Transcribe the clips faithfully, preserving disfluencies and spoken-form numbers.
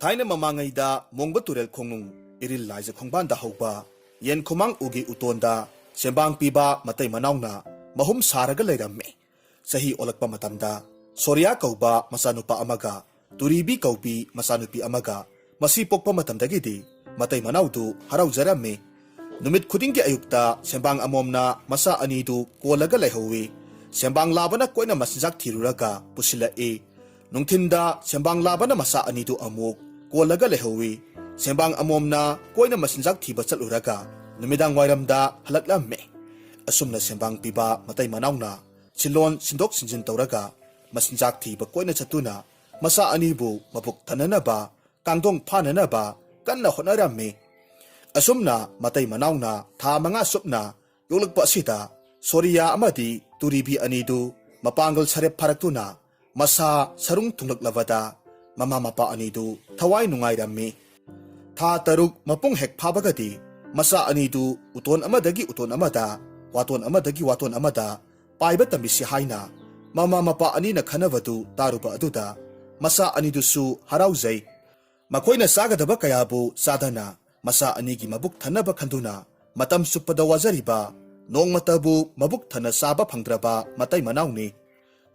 ꯊꯥꯏꯅ ꯃꯃꯥꯡꯉꯩꯗ ꯃꯣꯡꯕ ꯇꯨꯔꯦꯜ ꯈꯣꯡꯅꯨꯡ ꯏꯔꯤꯜ ꯂꯥꯏꯖ ꯈꯣꯡꯕꯥꯟꯗ ꯍꯧꯕ ꯌꯦꯟ ꯈꯨꯃꯥꯡ ꯎꯒꯤ ꯎꯇꯣꯟꯗ ꯁꯦꯝꯕꯥꯡ ꯄꯤꯕ ꯃꯇꯩ ꯃꯅꯥꯎꯅ ꯃꯍꯨꯝ ꯁꯥꯔꯒ ꯂꯩꯔꯝꯃꯤ꯫ ꯆꯍꯤ ꯑꯣꯜꯂꯛꯄ ꯃꯇꯝꯗ ꯁꯣꯔꯤꯌꯥ ꯀꯧꯕ ꯃꯆꯥꯅꯨꯄꯥ ꯑꯃꯒ ꯇꯨꯔꯤꯕꯤ ꯀꯧꯕꯤ ꯃꯆꯥꯅꯨꯄꯤ ꯑꯃꯒ ꯃꯁꯤ ꯄꯣꯛꯄ ꯃꯇꯝꯗꯒꯤꯗꯤ ꯃꯇꯩ ꯃꯅꯥꯎꯗꯨ ꯍꯔꯥꯎꯖꯔꯝꯃꯤ꯫ ꯅꯨꯃꯤꯠ ꯈꯨꯗꯤꯡꯒꯤ ꯑꯌꯨꯛꯇ ꯁꯦꯝꯕꯥꯡ ꯑꯃꯣꯝꯅ ꯃꯆꯥ ꯑꯅꯤꯗꯨ ꯀꯣꯜꯂꯒ ꯂꯩꯍꯧꯏ꯫ ꯁꯦꯝꯕꯥꯡ ꯂꯥꯕꯅ ꯀꯣꯏꯅ ꯃꯆꯤꯟꯖꯥꯛ ꯊꯤꯔꯨꯔꯒ ꯄꯨꯁꯤꯜꯂꯛꯏ꯫ ꯅꯨꯡꯊꯤꯟꯗ ꯁꯦꯝꯕꯥꯡ ꯂꯥꯕꯅ ꯃꯆꯥ ꯑꯅꯤꯗꯨ ꯑꯃꯨꯛ ꯀꯣꯜꯂꯒ ꯂꯩꯍꯧꯏ꯫ ꯁꯦꯝꯕꯥꯡ ꯑꯃꯣꯝꯅ ꯀꯣꯏꯅ ꯃꯆꯤꯟꯖꯥꯛ ꯊꯤꯕ ꯆꯠꯂꯨꯔꯒ ꯅꯨꯃꯤꯗꯥꯡ ꯋꯥꯏꯔꯝꯗ ꯍꯜꯂꯛꯂꯝꯃꯤ꯫ ꯑꯁꯨꯝꯅ ꯁꯦꯝꯕꯥꯡ ꯄꯤꯕ ꯃꯇꯩ ꯃꯅꯥꯎꯅ ꯁꯤꯜꯂꯣꯟ ꯁꯤꯟꯗꯣꯛ ꯁꯤꯟꯖꯤꯟ ꯇꯧꯔꯒ ꯃꯆꯤꯟꯖꯥꯛ ꯊꯤꯕ ꯀꯣꯏꯅ ꯆꯠꯇꯨꯅ ꯃꯆꯥ ꯑꯅꯤꯕꯨ ꯃꯕꯨꯛ ꯊꯟꯅꯅꯕ, ꯀꯥꯡꯗꯣꯡ ꯐꯥꯅꯅꯕ ꯀꯟꯅ ꯍꯣꯠꯅꯔꯝꯃꯤ꯫ ꯑꯁꯨꯝꯅ ꯃꯇꯩ ꯃꯅꯥꯎꯅ ꯊꯥ ꯃꯉꯥ ꯆꯨꯞꯅ ꯌꯣꯛꯂꯛꯄ ꯑꯁꯤꯗ ꯁꯣꯔꯤꯌꯥ ꯑꯃꯗꯤ ꯇꯨꯔꯤꯕꯤ ꯑꯅꯤꯗꯨ ꯃꯄꯥꯡꯒꯜ ꯁꯔꯦꯞ ꯐꯥꯔꯛꯇꯨꯅ ꯃꯁꯥ ꯁꯔꯨꯡ ꯊꯨꯡꯂꯛꯂꯕꯗ ꯃꯃꯥ ꯃꯄꯥ ꯑꯅꯤꯗꯨ ꯊꯋꯥꯏ ꯅꯨꯡꯉꯥꯏꯔꯝꯃꯤ꯫ ꯊꯥ ꯇꯔꯨꯛ ꯃꯄꯨꯡ ꯍꯦꯛ ꯐꯥꯕꯒꯗꯤ ꯃꯆꯥ ꯑꯅꯤꯗꯨ ꯎꯇꯣꯟ ꯑꯃꯗꯒꯤ ꯎꯇꯣꯟ ꯑꯃꯗ, ꯋꯥꯇꯣꯟ ꯑꯃꯗꯒꯤ ꯋꯥꯇꯣꯟ ꯑꯃꯗ ꯄꯥꯏꯕ ꯇꯝꯕꯤꯁꯤ ꯍꯥꯏꯅ ꯃꯃꯥ ꯃꯄꯥ ꯑꯅꯤꯅ ꯈꯟꯅꯕꯗꯨ ꯇꯥꯔꯨꯕ ꯑꯗꯨꯗ ꯃꯆꯥ ꯑꯅꯤꯗꯨꯁꯨ ꯍꯔꯥꯎꯖꯩ꯫ ꯃꯈꯣꯏꯅ ꯆꯥꯒꯗꯕ ꯀꯌꯥꯕꯨ ꯆꯥꯗꯅ ꯃꯆꯥ ꯑꯅꯤꯒꯤ ꯃꯕꯨꯛ ꯊꯟꯅꯕ ꯈꯟꯗꯨꯅ ꯃꯇꯝ ꯆꯨꯞꯄꯗ ꯋꯥꯖꯔꯤꯕ, ꯅꯣꯡꯃꯇꯕꯨ ꯃꯕꯨꯛ ꯊꯟꯅ ꯆꯥꯕ ꯐꯪꯗ꯭ꯔꯕ ꯃꯇꯩ ꯃꯅꯥꯎꯅꯤ꯫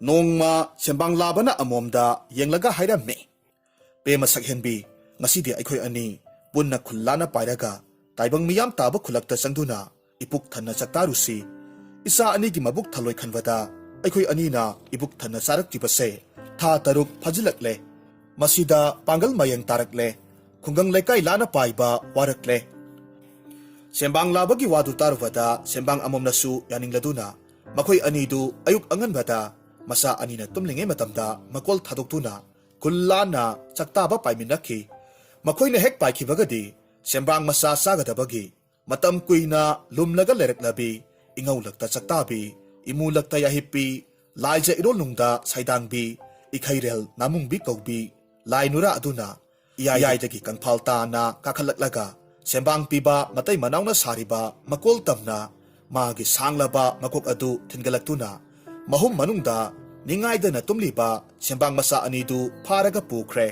ꯅꯣꯡꯃ ꯁꯦꯝꯕꯥꯡ ꯂꯥꯕꯅ ꯑꯃꯣꯝꯗ ꯌꯦꯡꯂꯒ ꯍꯥꯏꯔꯝꯃꯤ, "ꯄꯦꯃ ꯁꯛꯍꯦꯟꯕꯤ, ꯉꯁꯤꯗꯤ ꯑꯩꯈꯣꯏ ꯑꯅꯤ ꯄꯨꯟꯅ ꯈꯨꯜ ꯂꯥꯟꯅ ꯄꯥꯏꯔꯒ ꯇꯥꯏꯕꯪ ꯃꯤꯌꯥꯝ ꯇꯥꯕ ꯈꯨꯜꯂꯛꯇ ꯆꯪꯗꯨꯅ ꯏꯄꯨꯛ ꯊꯟꯅ ꯆꯥꯛꯇꯥꯔꯨꯁꯤ꯫ ꯏꯆꯥ ꯑꯅꯤꯒꯤ ꯃꯕꯨꯛ ꯊꯜꯂꯣꯏ ꯈꯟꯕꯗ ꯑꯩꯈꯣꯏ ꯑꯅꯤꯅ ꯏꯕꯨꯛ ꯊꯟꯅ ꯆꯥꯔꯛꯇ꯭ꯔꯤꯕꯁꯦ ꯊꯥ ꯇꯔꯨꯛ ꯐꯥꯖꯤꯜꯂꯛꯂꯦ꯫ ꯃꯁꯤꯗ ꯄꯥꯡꯒꯜ ꯃꯌꯦꯡ ꯇꯥꯔꯛꯂꯦ꯫ ꯈꯨꯡꯒꯪ ꯂꯩꯀꯥꯏ ꯂꯥꯟꯅ ꯄꯥꯏꯕ ꯋꯥꯔꯛꯂꯦ꯫ ꯁꯦꯝꯕꯥꯡ ꯂꯥꯕꯒꯤ ꯋꯥꯗꯨ ꯇꯥꯔꯨꯕꯗ ꯁꯦꯝꯕꯥꯡ ꯑꯃꯣꯝꯅꯁꯨ ꯌꯥꯅꯤꯡꯂꯗꯨꯅ ꯃꯈꯣꯏ ꯑꯅꯤꯗꯨ ꯑꯌꯨꯛ ꯑꯉꯟꯕꯗ ꯃꯆꯥ ꯑꯅꯤꯅ ꯇꯨꯝꯂꯤꯉꯩ ꯃꯇꯝꯗ ꯃꯀꯣꯜ ꯊꯥꯗꯣꯛꯇꯨꯅ ꯈꯨꯜ ꯂꯥꯟꯅ ꯆꯥꯛꯇꯥꯕ ꯄꯥꯏꯃꯤꯟꯅꯈꯤ꯫ ꯃꯈꯣꯏꯅ ꯍꯦꯛ ꯄꯥꯏꯈꯤꯕꯒꯗꯤ ꯁꯦꯝꯕꯥꯡ ꯃꯆꯥ ꯆꯥꯒꯗꯕꯒꯤ ꯃꯇꯝ ꯀꯨꯏꯅ ꯂꯨꯝꯂꯒ ꯂꯩꯔꯛꯂꯕꯤ ꯏꯉꯧꯂꯛꯇ ꯆꯥꯛꯇꯥꯕꯤ, ꯏꯃꯨꯂꯛꯇ ꯌꯥꯍꯤꯞꯄꯤ, ꯂꯥꯏꯖ ꯏꯔꯣꯜꯅꯨꯡꯗ ꯁꯩꯗꯥꯡꯕꯤ, ꯏꯈꯩꯔꯦꯜ ꯅꯥꯃꯨꯡꯕꯤ ꯀꯧꯕꯤ ꯂꯥꯏ ꯅꯨꯔꯥ ꯑꯗꯨꯅ ꯏꯌꯥꯏꯗꯒꯤ ꯀꯪꯐꯥꯜ ꯇꯥꯅ ꯀꯥꯈꯠꯂꯛꯂꯒ ꯁꯦꯝꯕꯥꯡ ꯄꯤꯕ ꯃꯇꯩ ꯃꯅꯥꯎꯅ ꯁꯥꯔꯤꯕ ꯃꯀꯣꯜ ꯇꯝꯅ ꯃꯥꯒꯤ ꯁꯥꯡꯂꯕ ꯃꯀꯣꯛ ꯑꯗꯨ ꯊꯤꯟꯒꯠꯂꯛꯇꯨꯅ ꯃꯍꯨꯝ ꯃꯅꯨꯡꯗ ꯅꯤꯡꯉꯥꯏꯗꯅ ꯇꯨꯝꯂꯤꯕ ꯁꯦꯝꯕꯥꯡ ꯃꯆꯥ ꯑꯅꯤꯗꯨ ꯐꯥꯔꯒ ꯄꯨꯈ꯭ꯔꯦ꯫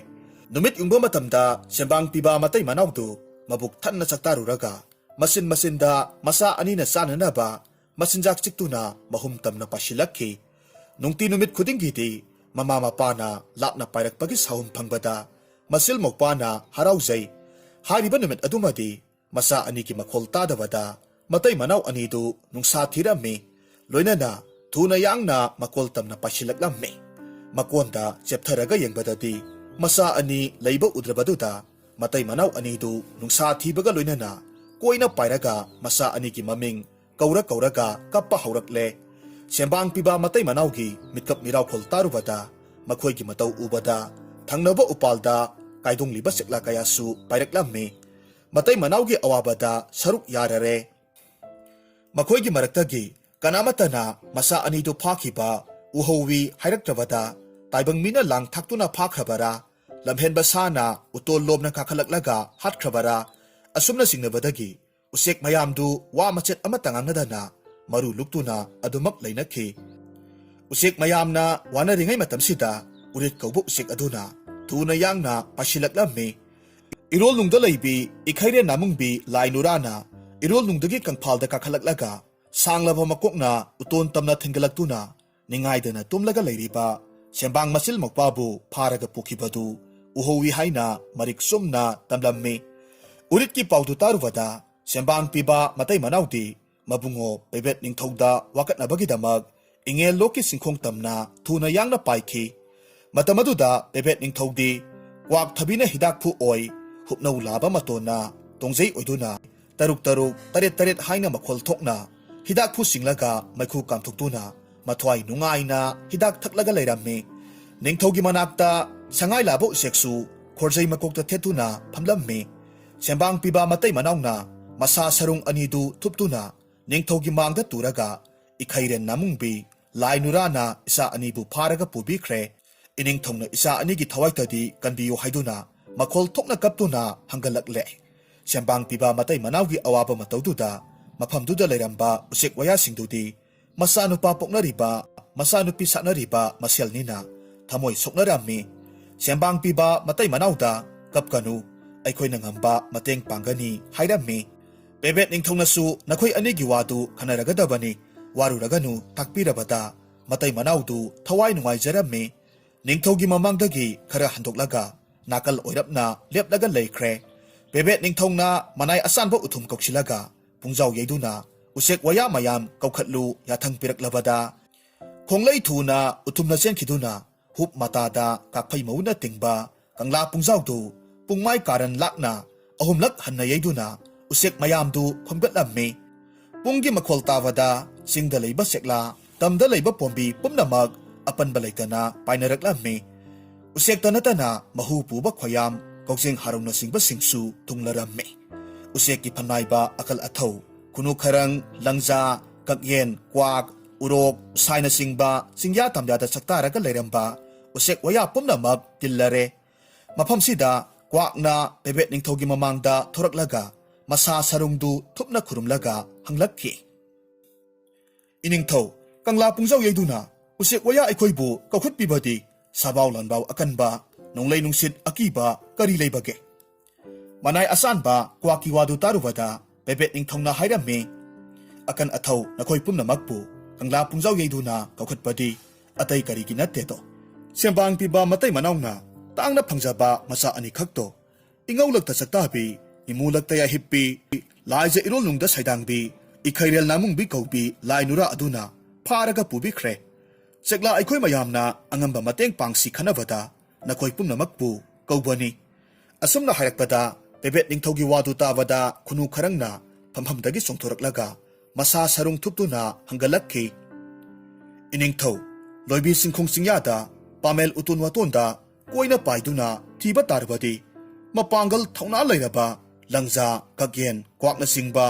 ꯅꯨꯃꯤꯠ ꯌꯨꯡꯕ ꯃꯇꯝꯗ ꯁꯦꯝꯕꯥꯡ ꯄꯤꯕ ꯃꯇꯩ ꯃꯅꯥꯎꯗꯨ ꯃꯕꯨꯛ ꯊꯟꯅ ꯆꯥꯛꯇꯥꯔꯨꯔꯒ ꯃꯆꯤꯟ ꯃꯆꯤꯟꯗ ꯃꯆꯥ ꯑꯅꯤꯅ ꯆꯥꯅꯅꯕ ꯃꯆꯤꯟꯖꯥꯛ ꯆꯤꯛꯇꯨꯅ ꯃꯍꯨꯝ ꯇꯝꯅ ꯄꯥꯏꯁꯤꯜꯂꯛꯈꯤ꯫ ꯅꯨꯡꯇꯤ ꯅꯨꯃꯤꯠ ꯈꯨꯗꯤꯡꯒꯤꯗꯤ ꯃꯃꯥ ꯃꯄꯥꯅ ꯂꯥꯞꯅ ꯄꯥꯏꯔꯛꯄꯒꯤ ꯁꯥꯍꯨꯝ ꯐꯪꯕꯗ ꯃꯆꯤꯜ ꯃꯧꯄꯥꯅ ꯍꯔꯥꯎꯖꯩ꯫ ꯍꯥꯏꯔꯤꯕ ꯅꯨꯃꯤꯠ ꯑꯗꯨꯃꯗꯤ ꯃꯆꯥ ꯑꯅꯤꯒꯤ ꯃꯈꯣꯜ ꯇꯥꯗꯕꯗ ꯃꯇꯩ ꯃꯅꯥꯎ ꯑꯅꯤꯗꯨ ꯅꯨꯡꯁꯥ ꯊꯤꯔꯝꯃꯤ꯫ ꯂꯣꯏꯅꯅ ꯊꯨꯅ ꯌꯥꯡꯅ ꯃꯀꯣꯜ ꯇꯝꯅ ꯄꯥꯏꯁꯤꯜꯂꯛꯂꯝꯃꯤ꯫ ꯃꯀꯣꯟꯗ ꯆꯦꯞꯊꯔꯒ ꯌꯦꯡꯕꯗꯗꯤ ꯃꯆꯥ ꯑꯅꯤ ꯂꯩꯕ ꯎꯗ꯭ꯔꯕꯗꯨꯗ ꯃꯇꯩ ꯃꯅꯥꯎ ꯑꯅꯤꯗꯨ ꯅꯨꯡꯁꯥ ꯊꯤꯕꯒ ꯂꯣꯏꯅꯅ ꯀꯣꯏꯅ ꯄꯥꯏꯔꯒ ꯃꯆꯥ ꯑꯅꯤꯒꯤ ꯃꯃꯤꯡ ꯀꯧꯔ ꯀꯧꯔꯒ ꯀꯞꯄ ꯍꯧꯔꯛꯂꯦ꯫ ꯁꯦꯝꯕꯥꯡ ꯄꯤꯕ ꯃꯇꯩ ꯃꯅꯥꯎꯒꯤ ꯃꯤꯠꯀꯞ ꯃꯤꯔꯥꯎꯈꯣꯜ ꯇꯥꯔꯨꯕꯗ ꯃꯈꯣꯏꯒꯤ ꯃꯇꯧ ꯎꯕꯗ ꯊꯪꯅꯕ ꯎꯄꯥꯜꯗ ꯀꯥꯏꯗꯣꯡꯂꯤꯕ ꯆꯦꯛꯂꯥ ꯀꯌꯥꯁꯨ ꯄꯥꯏꯔꯛꯂꯝꯃꯤ꯫ ꯃꯇꯩ ꯃꯅꯥꯎꯒꯤ ꯑꯋꯥꯕꯗ ꯁꯔꯨꯛ ꯌꯥꯔꯔꯦ꯫ ꯃꯈꯣꯏꯒꯤ ꯃꯔꯛꯇꯒꯤ ꯀꯅꯥꯃꯠꯇꯅ ꯃꯆꯥ ꯑꯅꯤꯗꯨ ꯐꯥꯈꯤꯕ ꯎꯍꯧꯋꯤ ꯍꯥꯏꯔꯛꯇ꯭ꯔꯕꯗ ꯇꯥꯏꯕꯪ ꯃꯤꯅ ꯂꯥꯡ ꯊꯥꯛꯇꯨꯅ ꯐꯥꯈ꯭ꯔꯕꯔꯥ, ꯂꯝꯍꯦꯟꯕ ꯁꯥꯅ ꯎꯇꯣꯜ ꯂꯣꯝꯅ ꯀꯥꯈꯠꯂꯛꯂꯒ ꯍꯥꯠꯈ꯭ꯔꯕꯔꯥ, ꯑꯁꯨꯝꯅ ꯆꯤꯡꯅꯕꯗꯒꯤ ꯎꯆꯦꯛ ꯃꯌꯥꯝꯗꯨ ꯋꯥ ꯃꯆꯦꯠ ꯑꯃꯠꯇ ꯉꯥꯡꯅꯗꯅ ꯃꯔꯨ ꯂꯨꯛꯇꯨꯅ ꯑꯗꯨꯃꯛ ꯂꯩꯅꯈꯤ꯫ ꯎꯆꯦꯛ ꯃꯌꯥꯝꯅ ꯋꯥꯅꯔꯤꯉꯩ ꯃꯇꯝꯁꯤꯗ ꯎꯔꯤꯠ ꯀꯧꯕ ꯎꯆꯦꯛ ꯑꯗꯨꯅ ꯊꯨꯅ ꯌꯥꯡꯅ ꯄꯥꯏꯁꯤꯜꯂꯛꯂꯝꯃꯤ꯫ ꯏꯔꯣꯜꯅꯨꯡꯗ ꯂꯩꯕꯤ ꯏꯈꯩꯔꯦꯟ ꯅꯥꯃꯨꯡꯕꯤ ꯂꯥꯏ ꯅꯨꯔꯥꯅ ꯏꯔꯣꯜꯅꯨꯡꯗꯒꯤ ꯀꯪꯐꯥꯜꯗ ꯀꯥꯈꯠꯂꯛꯂꯒ ꯁꯥꯡꯂꯕ ꯃꯀꯣꯛꯅ ꯎꯇꯣꯟ ꯇꯝꯅ ꯊꯤꯟꯒꯠꯂꯛꯇꯨꯅ ꯅꯤꯡꯉꯥꯏꯗꯅ ꯇꯨꯝꯂꯒ ꯂꯩꯔꯤꯕ ꯁꯦꯝꯕꯥꯡ ꯃꯆꯤꯜ ꯃꯧꯄꯥꯕꯨ ꯐꯥꯔꯒ ꯄꯨꯈꯤꯕꯗꯨ ꯎꯍꯧꯏ ꯍꯥꯏꯅ ꯃꯔꯤꯛ ꯆꯨꯝꯅ ꯇꯝꯂꯝꯃꯤ꯫ ꯎꯔꯤꯠꯀꯤ ꯄꯥꯎꯗꯨ ꯇꯥꯔꯨꯕꯗ ꯁꯦꯝꯕꯥꯡ ꯄꯤꯕ ꯃꯇꯩ ꯃꯅꯥꯎꯗꯤ ꯃꯕꯨꯡꯉꯣ ꯄꯩꯕꯦꯠ ꯅꯤꯡꯊꯧꯗ ꯋꯥꯀꯠꯅꯕꯒꯤꯗꯃꯛ ꯏꯉꯦꯜ ꯂꯣꯛꯀꯤ ꯆꯤꯡꯈꯣꯡ ꯇꯝꯅ ꯊꯨꯅ ꯌꯥꯡꯅ ꯄꯥꯏꯈꯤ꯫ ꯃꯇꯝ ꯑꯗꯨꯗ ꯄꯦꯕꯦꯠ ꯅꯤꯡꯊꯧꯗꯤ ꯀ꯭ꯋꯥꯛ ꯊꯕꯤꯅ ꯍꯤꯗꯥꯛꯐꯨ ꯑꯣꯏ, ꯍꯨꯞꯅꯧ ꯂꯥꯕ ꯃꯇꯣꯟꯅ ꯇꯣꯡꯖꯩ ꯑꯣꯏꯗꯨꯅ ꯇꯔꯨꯛ ꯇꯔꯨꯛ ꯇꯔꯦꯠ ꯇꯔꯦꯠ ꯍꯥꯏꯅ ꯃꯈꯣꯜ ꯊꯣꯛꯅ ꯍꯤꯗꯥꯛꯐꯨ ꯁꯤꯡꯂꯒ ꯃꯩꯈꯨ ꯀꯥꯝꯊꯣꯛꯇꯨꯅ ꯃꯊ꯭ꯋꯥꯏ ꯅꯨꯡꯉꯥꯏꯅ ꯍꯤꯗꯥꯛ ꯊꯛꯂꯒ ꯂꯩꯔꯝꯃꯤ꯫ ꯅꯤꯡꯊꯧꯒꯤ ꯃꯅꯥꯛꯇ ꯁꯉꯥꯏ ꯂꯥꯕ ꯎꯆꯦꯛꯁꯨ ꯈꯣꯔꯖꯩ ꯃꯀꯣꯛꯇ ꯊꯦꯠꯇꯨꯅ ꯐꯝꯂꯝꯃꯤ꯫ ꯁꯦꯝꯕꯥꯡ ꯄꯤꯕ ꯃꯇꯩ ꯃꯅꯥꯎꯅ ꯃꯁꯥ ꯁꯔꯨꯡ ꯑꯅꯤꯗꯨ ꯊꯨꯞꯇꯨꯅ ꯅꯤꯡꯊꯧꯒꯤ ꯃꯥꯡꯗ ꯇꯨꯔꯒ ꯏꯈꯩꯔꯦꯟ ꯅꯥꯃꯨꯡꯕꯤ ꯂꯥꯏ ꯅꯨꯔꯥꯅ ꯏꯆꯥ ꯑꯅꯤꯕꯨ ꯐꯥꯔꯒ ꯄꯨꯕꯤꯈ꯭ꯔꯦ꯫ ꯏꯅꯤꯡꯊꯧꯅ ꯏꯆꯥ ꯑꯅꯤꯒꯤ ꯊꯋꯥꯏꯇꯗꯤ ꯀꯟꯕꯤꯌꯨ ꯍꯥꯏꯗꯨꯅ ꯃꯈꯣꯜ ꯊꯣꯛꯅ ꯀꯞꯇꯨꯅ ꯍꯪꯒꯠꯂꯛꯂꯦ꯫ ꯁꯦꯝꯕꯥꯡ ꯄꯤꯕ ꯃꯇꯩ ꯃꯅꯥꯎꯒꯤ ꯑꯋꯥꯕ ꯃꯇꯧꯗꯨꯗ ꯃꯐꯝꯗꯨꯗ ꯂꯩꯔꯝꯕ ꯎꯆꯦꯛ ꯋꯥꯌꯥꯁꯤꯡꯗꯨꯗꯤ ꯃꯆꯥꯅꯨꯄꯥ ꯄꯣꯛꯅꯔꯤꯕ, ꯃꯆꯥꯅꯨꯄꯤ ꯁꯥꯠꯅꯔꯤꯕ ꯃꯁꯦꯜꯅꯤꯅ ꯊꯃꯣꯏ ꯁꯣꯛꯅꯔꯝꯃꯤ꯫ ꯁꯦꯝꯕꯥꯡ ꯄꯤꯕ ꯃꯇꯩ ꯃꯅꯥꯎꯗ, "ꯀꯞꯀꯅꯨ, ꯑꯩꯈꯣꯏꯅ ꯉꯝꯕ ꯃꯇꯦꯡ ꯄꯥꯡꯒꯅꯤ" ꯍꯥꯏꯔꯝꯃꯤ꯫ ꯄꯦꯕꯦꯠ ꯅꯤꯡꯊꯧꯅꯁꯨ, "ꯅꯈꯣꯏ ꯑꯅꯤꯒꯤ ꯋꯥꯗꯨ ꯈꯟꯅꯔꯒꯗꯕꯅꯤ, ꯋꯥꯔꯨꯔꯒꯅꯨ" ꯇꯥꯛꯄꯤꯔꯕꯗ ꯃꯇꯩ ꯃꯅꯥꯎꯗꯨ ꯊꯋꯥꯏ ꯅꯨꯡꯉꯥꯏꯖꯔꯝꯃꯤ꯫ ꯅꯤꯡꯊꯧꯒꯤ ꯃꯃꯥꯡꯗꯒꯤ ꯈꯔ ꯍꯟꯗꯣꯛꯂꯒ ꯅꯥꯀꯜ ꯑꯣꯏꯔꯞꯅ ꯂꯦꯞꯂꯒ ꯂꯩꯈ꯭ꯔꯦ꯫ ꯄꯦꯕꯦꯠ ꯅꯤꯡꯊꯧꯅ ꯃꯅꯥꯏ ꯑꯁꯥꯟꯕ ꯎꯊꯨꯝ ꯀꯧꯁꯤꯜꯂꯒ ꯄꯨꯡꯖꯥꯎ ꯌꯩꯗꯨꯅ, "ꯎꯆꯦꯛ ꯋꯥꯌꯥ ꯃꯌꯥꯝ ꯀꯧꯈꯠꯂꯨ" ꯌꯥꯊꯪ ꯄꯤꯔꯛꯂꯕꯗ, ꯈꯣꯡꯂꯩ ꯊꯨꯅ ꯎꯊꯨꯝꯅ ꯆꯦꯟꯈꯤꯗꯨꯅ ꯍꯨꯞ ꯃꯇꯥꯗ ꯀꯥꯛꯐꯩ ꯃꯎꯅ ꯇꯤꯡꯕ ꯀꯪꯂꯥ ꯄꯨꯡꯖꯥꯎꯗꯨ ꯄꯨꯡꯃꯥꯏ ꯀꯥꯔꯟ ꯂꯥꯛꯅ ꯑꯍꯨꯝꯂꯛ ꯍꯟꯅ ꯌꯩꯗꯨꯅ ꯎꯆꯦꯛ ꯃꯌꯥꯝꯗꯨ ꯈꯣꯝꯒꯠꯂꯝꯃꯤ꯫ ꯄꯨꯡꯒꯤ ꯃꯈꯣꯜ ꯇꯥꯕꯗ ꯆꯤꯡꯗ ꯂꯩꯕ ꯆꯦꯛꯂꯥ, ꯇꯝꯗ ꯂꯩꯕ ꯄꯣꯝꯕꯤ ꯄꯨꯝꯅꯃꯛ ꯑꯄꯟꯕ ꯂꯩꯇꯅ ꯄꯥꯏꯅꯔꯛꯂꯝꯃꯤ꯫ ꯎꯆꯦꯛꯇ ꯅꯠꯇꯅ ꯃꯍꯨ ꯄꯨꯕ ꯈꯣꯌꯥꯝ, ꯀꯧꯖꯦꯡ ꯍꯥꯔꯧꯅꯆꯤꯡꯕꯁꯤꯡꯁꯨ ꯊꯨꯡꯂꯔꯝꯃꯤ꯫ ꯎꯆꯦꯛꯀꯤ ꯐꯝꯅꯥꯏꯕ ꯑꯀꯜ ꯑꯊꯧ, ꯈꯨꯅꯨ ꯈꯔꯪ, ꯂꯪꯖꯥ, ꯀꯛꯌꯦꯟ, ꯀ꯭ꯋꯥꯛ, ꯎꯔꯣꯛ, ꯎꯁꯥꯏꯅꯆꯤꯡꯕ ꯆꯤꯡꯌꯥ ꯇꯝꯌꯥꯗ ꯁꯛꯇꯥꯔꯒ ꯂꯩꯔꯝꯕ ꯎꯆꯦꯛ ꯋꯥꯌꯥ ꯄꯨꯝꯅꯃꯛ ꯇꯤꯜꯂꯔꯦ꯫ ꯃꯐꯝꯁꯤꯗ ꯀ꯭ꯋꯥꯛꯅ ꯄꯦꯕꯦꯠ ꯅꯤꯡꯊꯧꯒꯤ ꯃꯃꯥꯡꯗ ꯊꯣꯔꯛꯂꯒ ꯃꯁꯥ ꯁꯔꯨꯡꯗꯨ ꯊꯨꯞꯅ ꯈꯨꯔꯨꯝꯂꯒ ꯍꯪꯂꯛꯈꯤ, "ꯏꯅꯤꯡꯊꯧ, ꯀꯪꯂꯥ ꯄꯨꯡꯖꯥꯎ ꯌꯩꯗꯨꯅ ꯎꯆꯦꯛ ꯋꯥꯌꯥ ꯑꯩꯈꯣꯏꯕꯨ ꯀꯧꯈꯠꯄꯤꯕꯗꯤ ꯁꯥꯕꯥꯎ ꯂꯥꯟꯕꯥꯎ ꯑꯀꯟꯕ, ꯅꯣꯡꯂꯩ ꯅꯨꯡꯁꯤꯠ ꯑꯀꯤꯕ ꯀꯔꯤ ꯂꯩꯕꯒꯦ?" ꯃꯅꯥꯏ ꯑꯁꯥꯟꯕ ꯀ꯭ꯋꯥꯛꯀꯤ ꯋꯥꯗꯨ ꯇꯥꯔꯨꯕꯗ ꯄꯦꯕꯦꯠ ꯅꯤꯡꯊꯧꯅ ꯍꯥꯏꯔꯝꯃꯤ, "ꯑꯀꯟ ꯑꯊꯧ ꯅꯈꯣꯏ ꯄꯨꯝꯅꯃꯛꯄꯨ ꯀꯪꯂꯥ ꯄꯨꯡꯖꯥꯎ ꯌꯩꯗꯨꯅ ꯀꯧꯈꯠꯄꯗꯤ ꯑꯇꯩ ꯀꯔꯤꯒꯤ ꯅꯠꯇꯦꯗꯣ, ꯁꯦꯝꯕꯥꯡ ꯄꯤꯕ ꯃꯇꯩ ꯃꯅꯥꯎꯅ ꯇꯥꯡꯅ ꯐꯪꯖꯕ ꯃꯆꯥ ꯑꯅꯤꯈꯛꯇꯣ, ꯏꯉꯧꯂꯛꯇ ꯆꯥꯛꯇꯥꯕꯤ, ꯏꯃꯨꯂꯛꯇ ꯌꯥꯍꯤꯞꯄꯤ, ꯂꯥꯏꯖ ꯏꯔꯣꯜꯅꯨꯡꯗ ꯁꯩꯗꯥꯡꯕꯤ, ꯏꯈꯩꯔꯦꯜ ꯅꯥꯃꯨꯡꯕꯤ ꯀꯧꯕꯤ ꯂꯥꯏ ꯅꯨꯔꯥ ꯑꯗꯨꯅ ꯐꯥꯔꯒ ꯄꯨꯕꯤꯈ꯭ꯔꯦ꯫ ꯆꯦꯛꯂꯥ ꯑꯩꯈꯣꯏ ꯃꯌꯥꯝꯅ ꯑꯉꯝꯕ ꯃꯇꯦꯡ ꯄꯥꯡꯁꯤ ꯈꯟꯅꯕꯗ ꯅꯈꯣꯏ ꯄꯨꯝꯅꯃꯛꯄꯨ ꯀꯧꯕꯅꯤ"꯫ ꯑꯁꯨꯝꯅ ꯍꯥꯏꯔꯛꯄꯗ ꯄꯦꯕꯦꯠ ꯅꯤꯡꯊꯧꯒꯤ ꯋꯥꯗꯨ ꯇꯥꯕꯗ ꯈꯨꯅꯨ ꯈꯔꯪꯅ ꯐꯝꯐꯝꯗꯒꯤ ꯆꯣꯡꯊꯣꯔꯛꯂꯒ ꯃꯁꯥ ꯁꯔꯨꯡ ꯊꯨꯞꯇꯨꯅ ꯍꯪꯒꯠꯂꯛꯈꯤ, "ꯏꯅꯤꯡꯊꯧ, ꯂꯣꯏꯕꯤ ꯆꯤꯡꯈꯣꯡ ꯆꯤꯡꯌꯥꯗ ꯄꯥꯃꯦꯜ ꯎꯇꯣꯟ ꯋꯥꯇꯣꯟꯗ ꯀꯣꯏꯅ ꯄꯥꯏꯗꯨꯅ ꯊꯤꯕ ꯇꯥꯔꯕꯗꯤ, ꯃꯄꯥꯡꯒꯜ ꯊꯧꯅꯥ ꯂꯩꯔꯕ ꯂꯪꯖꯥ, ꯀꯛꯌꯦꯟ, ꯀ꯭ꯋꯥꯛꯅꯆꯤꯡꯕ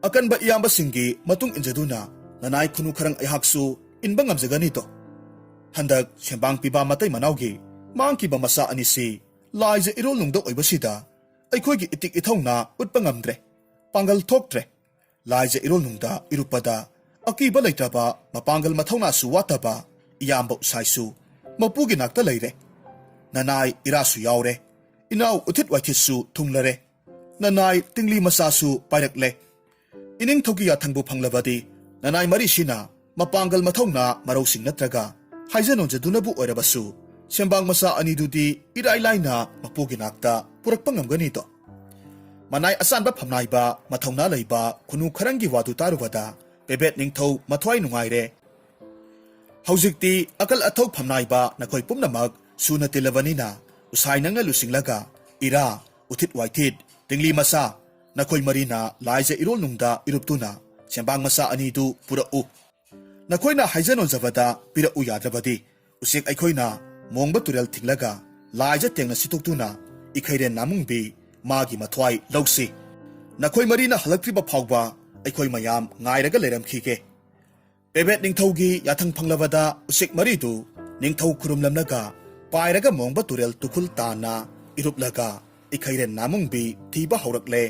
ꯑꯀꯟꯕ ꯏꯌꯥꯝꯕꯁꯤꯡꯒꯤ ꯃꯇꯨꯡ ꯏꯟꯖꯗꯨꯅ ꯅꯅꯥꯏ ꯈꯨꯅꯨ ꯈꯔꯪ ꯑꯩꯍꯥꯛꯁꯨ ꯏꯟꯕ ꯉꯝꯖꯒꯅꯤꯗꯣ꯫ ꯍꯟꯗꯛ ꯁꯦꯝꯕꯥꯡ ꯄꯤꯕ ꯃꯇꯩ ꯃꯅꯥꯎꯒꯤ ꯃꯥꯡꯈꯤꯕ ꯃꯆꯥ ꯑꯅꯤꯁꯤ ꯂꯥꯏꯖ ꯏꯔꯣꯜꯅꯨꯡꯗ ꯑꯣꯏꯕꯁꯤꯗ ꯑꯩꯈꯣꯏꯒꯤ ꯏꯇꯤꯛ ꯏꯊꯧꯅꯥ ꯎꯠꯄ ꯉꯝꯗ꯭ꯔꯦ, ꯄꯥꯡꯒꯜ ꯊꯣꯛꯇ꯭ꯔꯦ꯫ ꯂꯥꯏꯖ ꯏꯔꯣꯜꯅꯨꯡꯗ ꯏꯔꯨꯞꯄꯗ ꯑꯀꯤꯕ ꯂꯩꯇ꯭ꯔꯕ, ꯃꯄꯥꯡꯒꯜ ꯃꯊꯧꯅꯥꯁꯨ ꯋꯥꯠꯇꯕ ꯏꯌꯥꯝꯕ ꯎꯁꯥꯏꯁꯨ ꯃꯄꯨꯒꯤ ꯅꯥꯛꯇ ꯂꯩꯔꯦ꯫ ꯅꯅꯥꯏ ꯏꯔꯥꯁꯨ ꯌꯥꯎꯔꯦ꯫ ꯏꯅꯥꯎ ꯎꯊꯤꯠ ꯋꯥꯏꯊꯤꯠꯁꯨ ꯊꯨꯡꯂꯔꯦ꯫ ꯅꯅꯥꯏ ꯇꯤꯡꯂꯤ ꯃꯆꯥꯁꯨ ꯄꯥꯏꯔꯛꯂꯦ꯫ ꯏꯅꯤꯡꯊꯧꯒꯤ ꯌꯥꯊꯪꯕꯨ ꯐꯪꯂꯕꯗꯤ ꯅꯅꯥꯏ ꯃꯔꯤꯁꯤꯅ ꯃꯄꯥꯡꯒꯜ ꯃꯊꯧꯅꯥ ꯃꯔꯧꯁꯤꯡ ꯅꯠꯇ꯭ꯔꯒ ꯍꯥꯏꯖ ꯅꯣꯟꯖꯗꯨꯅꯕꯨ ꯑꯣꯏꯔꯕꯁꯨ ꯁꯦꯝꯕꯥꯡ ꯃꯆꯥ ꯑꯅꯤꯗꯨꯗꯤ ꯏꯔꯥꯏ ꯂꯥꯏꯅ ꯃꯄꯨꯒꯤ ꯅꯥꯛꯇ ꯄꯨꯔꯛꯄ ꯉꯝꯒꯅꯤꯗꯣ꯫ ꯃꯅꯥꯏ ꯑꯆꯥꯟꯕ ꯐꯝꯅꯥꯏꯕ, ꯃꯊꯧꯅꯥ ꯂꯩꯕ ꯈꯨꯅꯨ ꯈꯔꯪꯒꯤ ꯋꯥꯗꯨ ꯇꯥꯔꯨꯕꯗ ꯄꯦꯕꯦꯠ ꯅꯤꯡꯊꯧ ꯃꯊ꯭ꯋꯥꯏ ꯅꯨꯡꯉꯥꯏꯔꯦ꯫ ꯍꯧꯖꯤꯛꯇꯤ ꯑꯀꯜ ꯑꯊꯧ ꯐꯝꯅꯥꯏꯕ ꯅꯈꯣꯏ ꯄꯨꯝꯅꯃꯛ ꯁꯨꯅ ꯇꯤꯜꯂꯕꯅꯤꯅ ꯎꯁꯥꯏ ꯅꯪꯅ ꯂꯨꯆꯤꯡꯂꯒ ꯏꯔꯥ, ꯎꯊꯤꯠ ꯋꯥꯏꯊꯤꯠ, ꯇꯤꯡꯂꯤ ꯃꯆꯥ, ꯅꯈꯣꯏ ꯃꯔꯤꯅ ꯂꯥꯏꯖ ꯏꯔꯣꯜ ꯅꯨꯡꯗ ꯏꯔꯨꯞꯇꯨꯅ ꯁꯦꯝꯕꯥꯡ ꯃꯆꯥ ꯑꯅꯤꯗꯨ ꯄꯨꯔꯛꯎ꯫ ꯅꯈꯣꯏꯅ ꯍꯥꯏꯖ ꯅꯣꯟꯖꯕꯗ ꯄꯤꯔꯛꯎ ꯌꯥꯗ꯭ꯔꯕꯗꯤ ꯎꯆꯦꯛ ꯑꯩꯈꯣꯏꯅ ꯃꯣꯡꯕ ꯇꯨꯔꯦꯜ ꯊꯤꯡꯂꯒ ꯂꯥꯏꯖ ꯇꯦꯡꯅ ꯁꯤꯠꯇꯣꯛꯇꯨꯅ ꯏꯈꯩꯔꯦꯟ ꯅꯥꯃꯨꯡꯕꯤ ꯃꯥꯒꯤ ꯃꯊ꯭ꯋꯥꯏ ꯂꯧꯁꯤ꯫ ꯅꯈꯣꯏ ꯃꯔꯤꯅ ꯍꯜꯂꯛꯇ꯭ꯔꯤꯕ ꯐꯥꯎꯕ ꯑꯩꯈꯣꯏ ꯃꯌꯥꯝ ꯉꯥꯏꯔꯒ ꯂꯩꯔꯝꯈꯤꯒꯦ꯫ ꯄꯦꯕꯦꯠ ꯅꯤꯡꯊꯧꯒꯤ ꯌꯥꯊꯪ ꯐꯪꯂꯕꯗ ꯎꯆꯦꯛ ꯃꯔꯤꯗꯨ ꯅꯤꯡꯊꯧ ꯈꯨꯔꯨꯝꯂꯝꯂꯒ ꯄꯥꯏꯔꯒ ꯃꯣꯡꯕ ꯇꯨꯔꯦꯜ ꯇꯨꯈꯨꯜ ꯇꯥꯟꯅ ꯏꯔꯨꯞꯂꯒ ꯏꯈꯩꯔꯦꯟ ꯅꯥꯃꯨꯡꯕꯤ ꯊꯤꯕ ꯍꯧꯔꯛꯂꯦ꯫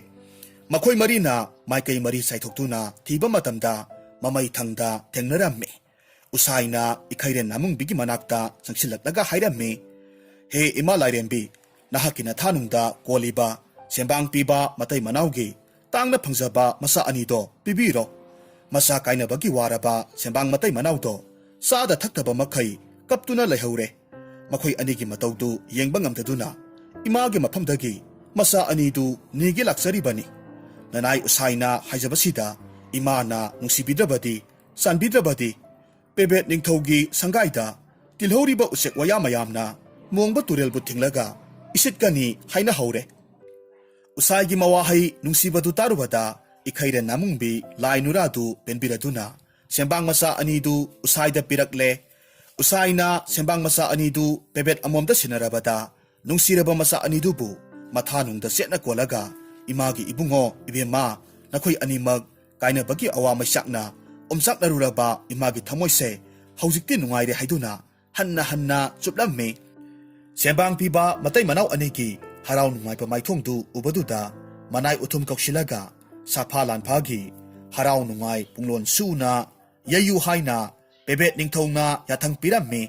ꯃꯈꯣꯏ ꯃꯔꯤꯅ ꯃꯥꯏꯀꯩ ꯃꯔꯤ ꯆꯥꯏꯊꯣꯛꯇꯨꯅ ꯊꯤꯕ ꯃꯇꯝꯗ ꯃꯃꯩ ꯊꯪꯗ ꯊꯦꯡꯅꯔꯝꯃꯤ꯫ ꯎꯁꯥꯏꯅ ꯏꯈꯩꯔꯦꯟ ꯅꯥꯃꯨꯡꯕꯤꯒꯤ ꯃꯅꯥꯛꯇ ꯆꯪꯁꯤꯜꯂꯛꯂꯒ ꯍꯥꯏꯔꯝꯃꯤ, "ꯍꯦ ꯏꯃꯥ ꯂꯥꯏꯔꯦꯝꯕꯤ, ꯅꯍꯥꯛꯀꯤ ꯅꯊꯥꯅꯨꯡꯗ ꯀꯣꯜꯂꯤꯕ ꯁꯦꯝꯕꯥꯡ ꯄꯤꯕ ꯃꯇꯩ ꯃꯅꯥꯎꯒꯤ ꯇꯥꯡꯅ ꯐꯪꯖꯕ ꯃꯆꯥ ꯑꯅꯤꯗꯣ ꯄꯤꯕꯤꯔꯣ꯫ ꯃꯆꯥ ꯀꯥꯏꯅꯕꯒꯤ ꯋꯥꯔꯕ ꯁꯦꯝꯕꯥꯡ ꯃꯇꯩ ꯃꯅꯥꯎꯗꯣ ꯆꯥꯗ ꯊꯛꯇꯕ ꯃꯈꯩ ꯀꯞꯇꯨꯅ ꯂꯩꯍꯧꯔꯦ꯫ ꯃꯈꯣꯏ ꯑꯅꯤꯒꯤ ꯃꯇꯧꯗꯨ ꯌꯦꯡꯕ ꯉꯝꯗꯗꯨꯅ ꯏꯃꯥꯒꯤ ꯃꯐꯝꯗꯒꯤ ꯃꯆꯥ ꯑꯅꯤꯗꯨ ꯅꯤꯒꯦ ꯂꯥꯛꯆꯔꯤꯕꯅꯤ꯫ ꯅꯅꯥꯏ ꯎꯁꯥꯏꯅ ꯍꯥꯏꯖꯕꯁꯤꯗ ꯏꯃꯥꯅ ꯅꯨꯡꯁꯤꯕꯤꯗ꯭ꯔꯕꯗꯤ, ꯆꯥꯟꯕꯤꯗ꯭ꯔꯕꯗꯤ?" ꯄꯦꯕꯦꯠ ꯅꯤꯡꯊꯧꯒꯤ ꯁꯪꯒꯥꯏꯗ ꯇꯤꯜꯍꯧꯔꯤꯕ ꯎꯆꯦꯛ ꯋꯥꯌꯥ ꯃꯌꯥꯝꯅ ꯃꯣꯡꯕ ꯇꯨꯔꯦꯜꯕꯨ ꯊꯤꯡꯂꯒ ꯏꯁꯤꯠꯀꯅꯤ ꯍꯥꯏꯅ ꯍꯧꯔꯦ꯫ ꯎꯁꯥꯏꯒꯤ ꯃꯋꯥꯍꯩ ꯅꯨꯡꯁꯤꯕꯗꯨ ꯇꯥꯔꯨꯕꯗ ꯏꯈꯩꯔꯦꯟ ꯅꯥꯃꯨꯡꯕꯤ ꯂꯥꯏ ꯅꯨꯔꯥꯗꯨ ꯄꯦꯟꯕꯤꯔꯗꯨꯅ ꯁꯦꯝꯕꯥꯡ ꯃꯆꯥ ꯑꯅꯤꯗꯨ ꯎꯁꯥꯏꯗ ꯄꯤꯔꯛꯂꯦ꯫ ꯎꯁꯥꯏꯅ ꯁꯦꯝꯕꯥꯡ ꯃꯆꯥ ꯑꯅꯤꯗꯨ ꯄꯦꯕꯦꯠ ꯑꯃꯣꯝꯗ ꯁꯤꯟꯅꯔꯕꯗ ꯅꯨꯡꯁꯤꯔꯕ ꯃꯆꯥ ꯑꯅꯤꯗꯨꯕꯨ ꯃꯊꯥꯅꯨꯡꯗ ꯆꯦꯠꯅ ꯀꯣꯜꯂꯒ, "ꯏꯃꯥꯒꯤ ꯏꯕꯨꯡꯉꯣ, ꯏꯕꯦꯝꯃ, ꯅꯈꯣꯏ ꯑꯅꯤꯃꯛ ꯀꯥꯏꯅꯕꯒꯤ ꯑꯋꯥ ꯃꯩꯆꯥꯛꯅ ꯑꯣꯝꯆꯥꯛꯅꯔꯨꯔꯕ ꯏꯃꯥꯒꯤ ꯊꯃꯣꯏꯁꯦ ꯍꯧꯖꯤꯛꯇꯤ ꯅꯨꯡꯉꯥꯏꯔꯦ" ꯍꯥꯏꯗꯨꯅ ꯍꯟꯅ ꯍꯟꯅ ꯆꯨꯞꯂꯝꯃꯤ꯫ ꯁꯦꯝꯕꯥꯡ ꯄꯤꯕ ꯃꯇꯩ ꯃꯅꯥꯎ ꯑꯅꯤꯒꯤ ꯍꯔꯥꯎ ꯅꯨꯡꯉꯥꯏꯕ ꯃꯥꯏꯊꯣꯡꯗꯨ ꯎꯕꯗꯨꯗ ꯃꯅꯥꯏ ꯎꯊꯨꯝ ꯀꯧꯁꯤꯜꯂꯒ ꯁꯥꯐꯥ ꯂꯥꯟꯐꯥꯒꯤ ꯍꯔꯥꯎ ꯅꯨꯡꯉꯥꯏ ꯄꯨꯡꯂꯣꯟ ꯁꯨꯅ ꯌꯩꯌꯨ ꯍꯥꯏꯅ ꯄꯦꯕꯦꯠ ꯅꯤꯡꯊꯧꯅ ꯌꯥꯊꯪ ꯄꯤꯔꯝꯃꯤ꯫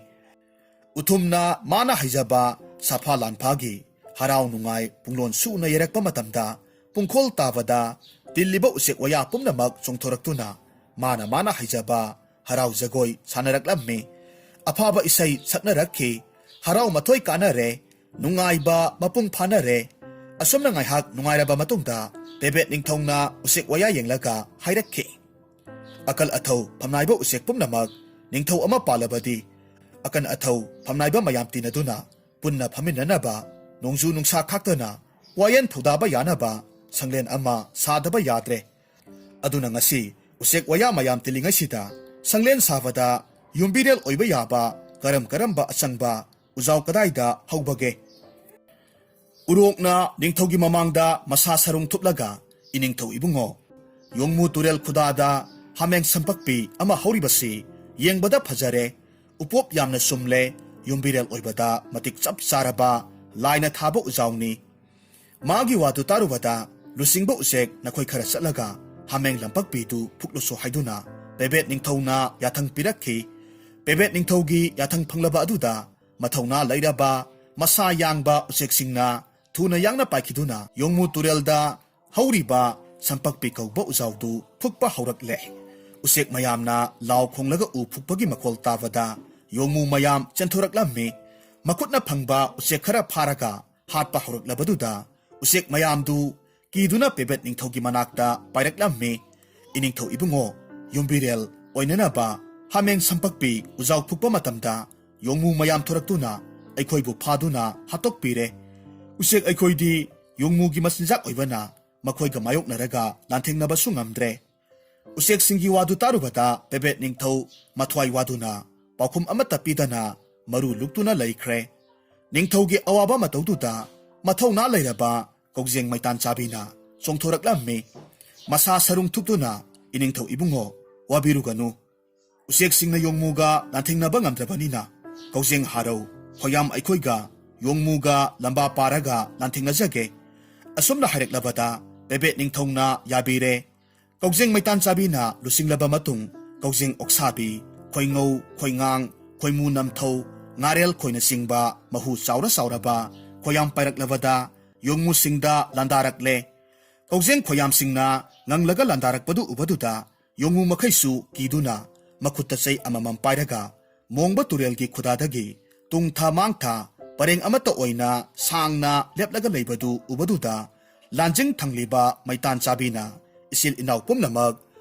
ꯎꯊꯨꯝꯅ ꯃꯥꯅ ꯍꯩꯖꯕ ꯁꯥꯐꯥ ꯂꯥꯟꯐꯥꯒꯤ ꯍꯔꯥꯎ ꯅꯨꯡꯉꯥꯏ ꯄꯨꯡꯂꯣꯟ ꯁꯨꯅ ꯌꯩꯔꯛꯄ ꯃꯇꯝꯗ, ꯄꯨꯡꯈꯣꯜ ꯇꯥꯕꯗ ꯇꯤꯜꯂꯤꯕ ꯎꯆꯦꯛ ꯋꯥꯌꯥ ꯄꯨꯝꯅꯃꯛ ꯆꯣꯡꯊꯣꯔꯛꯇꯨꯅ ꯃꯥꯅ ꯃꯥꯅ ꯍꯩꯖꯕ ꯍꯔꯥꯎ ꯖꯒꯣꯏ ꯁꯥꯟꯅꯔꯛꯂꯝꯃꯤ꯫ ꯑꯐꯕ ꯏꯁꯩ ꯁꯛꯅꯔꯛꯈꯤ꯫ ꯍꯔꯥꯎ ꯃꯊꯣꯏ ꯀꯥꯟꯅꯔꯦ꯫ ꯅꯨꯡꯉꯥꯏꯕ ꯃꯄꯨꯡ ꯐꯥꯅꯔꯦ꯫ ꯑꯁꯨꯝꯅ ꯉꯥꯏꯍꯥꯛ ꯅꯨꯡꯉꯥꯏꯔꯕ ꯃꯇꯨꯡꯗ ꯄꯦꯕꯦꯠ ꯅꯤꯡꯊꯧꯅ ꯎꯆꯦꯛ ꯋꯥꯌꯥ ꯌꯦꯡꯂꯒ ꯍꯥꯏꯔꯛꯈꯤ, "ꯑꯀꯜ ꯑꯊꯧ ꯐꯝꯅꯥꯏꯕ ꯎꯆꯦꯛ ꯄꯨꯝꯅꯃꯛ, ꯅꯤꯡꯊꯧ ꯑꯃ ꯄꯥꯜꯂꯕꯗꯤ ꯑꯀꯟ ꯑꯊꯧ ꯐꯝꯅꯥꯏꯕ ꯃꯌꯥꯝ ꯇꯤꯟꯅꯗꯨꯅ ꯄꯨꯟꯅ ꯐꯝꯃꯤꯟꯅꯅꯕ, ꯅꯣꯡꯖꯨ ꯅꯨꯡꯁꯥ ꯈꯥꯛꯇꯅ ꯋꯥꯌꯦꯜ ꯊꯧꯗꯥꯕ ꯌꯥꯅꯕ ꯁꯪꯂꯦꯟ ꯑꯃ ꯁꯥꯗꯕ ꯌꯥꯗ꯭ꯔꯦ꯫ ꯑꯗꯨꯅ ꯉꯁꯤ ꯎꯆꯦꯛ ꯋꯥꯌꯥ ꯃꯌꯥꯝ ꯇꯤꯜꯂꯤꯉꯩꯁꯤꯗ ꯁꯪꯂꯦꯟ ꯁꯥꯕꯗ ꯌꯨꯝꯕꯤꯔꯦꯜ ꯑꯣꯏꯕ ꯌꯥꯕ ꯀꯔꯝ ꯀꯔꯝꯕ ꯑꯆꯪꯕ ꯎꯖꯥꯎ ꯀꯗꯥꯏꯗ ꯍꯧꯕꯒꯦ?" ꯎꯔꯣꯛꯅ ꯅꯤꯡꯊꯧꯒꯤ ꯃꯃꯥꯡꯗ ꯃꯁꯥ ꯁꯔꯨꯡ ꯊꯨꯞꯂꯒ ꯏꯅꯤꯡꯊꯧ ꯏꯕꯨꯡꯉꯣ, ꯌꯣꯡꯃꯨ ꯇꯨꯔꯦꯜ ꯈꯨꯗꯥꯗ ꯍꯥꯃꯦꯡ ꯁꯝꯄꯛꯄꯤ ꯑꯃ ꯍꯧꯔꯤꯕꯁꯤ ꯌꯦꯡꯕꯗ ꯐꯖꯔꯦ, ꯎꯄꯣꯞ ꯌꯥꯝꯅ ꯆꯨꯝꯂꯦ, ꯌꯨꯝꯕꯤꯔꯦꯜ ꯑꯣꯏꯕꯗ ꯃꯇꯤꯛ ꯆꯞ ꯆꯥꯔꯕ ꯂꯥꯏꯅ ꯊꯥꯕ ꯎꯖꯥꯎꯅꯤ꯫ ꯃꯥꯒꯤ ꯋꯥꯗꯨ ꯇꯥꯔꯨꯕꯗ ꯂꯨꯆꯤꯡꯕ ꯎꯆꯦꯛ ꯅꯈꯣꯏ ꯈꯔ ꯆꯠꯂꯒ ꯍꯥꯃꯦꯡ ꯂꯝꯄꯛꯄꯤꯗꯨ ꯐꯨꯛꯂꯨꯁꯨ ꯍꯥꯏꯗꯨꯅ ꯄꯦꯕꯦꯠ ꯅꯤꯡꯊꯧꯅ ꯌꯥꯊꯪ ꯄꯤꯔꯛꯈꯤ꯫ ꯄꯦꯕꯦꯠ ꯅꯤꯡꯊꯧꯒꯤ ꯌꯥꯊꯪ ꯐꯪꯂꯕ ꯑꯗꯨꯗ ꯃꯊꯧꯅꯥ ꯂꯩꯔꯕ ꯃꯁꯥ ꯌꯥꯡꯕ ꯎꯆꯦꯛꯁꯤꯡꯅ ꯊꯨꯅ ꯌꯥꯡꯅ ꯄꯥꯏꯈꯤꯗꯨꯅ ꯌꯣꯡꯃꯨ ꯇꯨꯔꯦꯜꯗ ꯍꯧꯔꯤꯕ ꯁꯝꯄꯛꯄꯤ ꯀꯧꯕ ꯎꯖꯥꯎꯗꯨ ꯐꯨꯛꯄ ꯍꯧꯔꯛꯂꯦ꯫ ꯎꯆꯦꯛ ꯃꯌꯥꯝꯅ ꯂꯥꯎ ꯈꯣꯡꯂꯒ ꯎ ꯐꯨꯛꯄꯒꯤ ꯃꯈꯣꯜ ꯇꯥꯕꯗ ꯌꯣꯡꯃꯨ ꯃꯌꯥꯝ ꯆꯦꯟꯊꯣꯔꯛꯂꯝꯃꯤ꯫ ꯃꯈꯨꯠꯅ ꯐꯪꯕ ꯎꯆꯦꯛ ꯈꯔ ꯐꯥꯔꯒ ꯍꯥꯠꯄ ꯍꯧꯔꯛꯂꯕꯗꯨꯗ ꯎꯆꯦꯛ ꯃꯌꯥꯝꯗꯨ ꯀꯤꯗꯨꯅ ꯄꯦꯕꯦꯠ ꯅꯤꯡꯊꯧꯒꯤ ꯃꯅꯥꯛꯇ ꯄꯥꯏꯔꯛꯂꯝꯃꯤ꯫ "ꯏꯅꯤꯡꯊꯧ ꯏꯕꯨꯡꯉꯣ, ꯌꯨꯝꯕꯤꯔꯦꯜ ꯑꯣꯏꯅꯅꯕ ꯍꯥꯃꯦꯡ ꯁꯝꯄꯛꯄꯤ ꯎꯖꯥꯎ ꯐꯨꯛꯄ ꯃꯇꯝꯗ ꯌꯣꯡꯃꯨ ꯃꯌꯥꯝ ꯊꯣꯔꯛꯇꯨꯅ ꯑꯩꯈꯣꯏꯕꯨ ꯐꯥꯗꯨꯅ ꯍꯥꯠꯇꯣꯛꯄꯤꯔꯦ꯫ ꯎꯆꯦꯛ ꯑꯩꯈꯣꯏꯗꯤ ꯌꯣꯡꯃꯨꯒꯤ ꯃꯆꯤꯟꯖꯥꯛ ꯑꯣꯏꯕꯅ ꯃꯈꯣꯏꯒ ꯃꯥꯌꯣꯛꯅꯔꯒ ꯂꯥꯟꯊꯦꯡꯅꯕꯁꯨ ꯉꯝꯗ꯭ꯔꯦ꯫" ꯎꯆꯦꯛꯁꯤꯡꯒꯤ ꯋꯥꯗꯨ ꯇꯥꯔꯨꯕꯗ ꯄꯦꯕꯦꯠ ꯅꯤꯡꯊꯧ ꯃꯊ꯭ꯋꯥꯏ ꯋꯥꯗꯨꯅ ꯄꯥꯎꯈꯨꯝ ꯑꯃꯠꯇ ꯄꯤꯗꯅ ꯃꯔꯨ ꯂꯨꯛꯇꯨꯅ ꯂꯩꯈ꯭ꯔꯦ꯫ ꯅꯤꯡꯊꯧꯒꯤ ꯑꯋꯥꯕ ꯃꯇꯧꯗꯨꯗ ꯃꯊꯧꯅꯥ ꯂꯩꯔꯕ ꯀꯧꯖꯦꯡ ꯃꯩꯇꯥꯟ ꯆꯥꯕꯤꯅ ꯆꯣꯡꯊꯣꯔꯛꯂꯝꯃꯤ꯫ ꯃꯁꯥ ꯁꯔꯨꯡ ꯊꯨꯞꯇꯨꯅ, "ꯏꯅꯤꯡꯊꯧ ꯏꯕꯨꯡꯉꯣ, ꯋꯥꯕꯤꯔꯨꯒꯅꯨ꯫ ꯎꯆꯦꯛꯁꯤꯡꯅ ꯌꯣꯡꯃꯨꯒ ꯂꯥꯟꯊꯦꯡꯅꯕ ꯉꯝꯗ꯭ꯔꯕꯅꯤꯅ ꯀꯧꯖꯦꯡ ꯍꯥꯔꯧ, ꯈꯣꯌꯥꯝ ꯑꯩꯈꯣꯏꯒ ꯌꯣꯡꯃꯨꯒ ꯂꯝꯕꯥ ꯄꯥꯔꯒ ꯂꯥꯟꯊꯦꯡꯅꯖꯒꯦ꯫" ꯑꯁꯨꯝꯅ ꯍꯥꯏꯔꯛꯂꯕꯗ ꯄꯦꯕꯦꯠ ꯅꯤꯡꯊꯧꯅ ꯌꯥꯕꯤꯔꯦ꯫ ꯀꯧꯖꯦꯡ ꯃꯩꯇꯥꯟ ꯆꯥꯕꯤꯅ ꯂꯨꯆꯤꯡꯂꯕ ꯃꯇꯨꯡ ꯀꯧꯖꯦꯡ ꯑꯣꯛꯁꯥꯕꯤ, ꯈꯣꯏꯉꯧ, ꯈꯣꯏꯉꯥꯡ, ꯈꯣꯏꯃꯨ ꯅꯝꯊꯧ, ꯉꯥꯔꯦꯜ ꯈꯣꯏꯅꯆꯤꯡꯕ ꯃꯍꯨ ꯆꯥꯎꯔ ꯆꯥꯎꯔꯕ ꯈꯣꯏꯌꯥꯝ ꯄꯥꯏꯔꯛꯂꯕꯗ ꯌꯣꯡꯃꯨꯁꯤꯡꯗ ꯂꯥꯟꯗꯥꯔꯛꯂꯦ꯫ ꯀꯧꯖꯦꯡ ꯈꯣꯏꯌꯥꯝꯁꯤꯡꯅ ꯉꯪꯂꯒ ꯂꯥꯟꯗꯥꯔꯛꯄꯗꯨ ꯎꯕꯗꯨꯗ ꯌꯣꯡꯃꯨ ꯃꯈꯩꯁꯨ ꯀꯤꯗꯨꯅ ꯃꯈꯨꯠꯇ ꯆꯩ ꯑꯃꯃꯝ ꯄꯥꯏꯔꯒ ꯃꯣꯡꯕ ꯇꯨꯔꯦꯜꯒꯤ ꯈꯨꯗꯥꯗꯒꯤ ꯇꯨꯡ ꯊꯥ ꯃꯥꯡ ꯊꯥ ꯄꯔꯦꯡ ꯑꯃꯠꯇ ꯑꯣꯏꯅ ꯁꯥꯡꯅ ꯂꯦꯞꯂꯒ ꯂꯩꯕꯗꯨ ꯎꯕꯗꯨꯗ ꯂꯥꯟꯖꯤꯡ ꯊꯪꯂꯤꯕ ꯃꯩꯇꯥꯟ ꯆꯥꯕꯤꯅ ꯏꯆꯤꯜ ꯏꯅꯥꯎ ꯄꯨꯝꯅꯃꯛ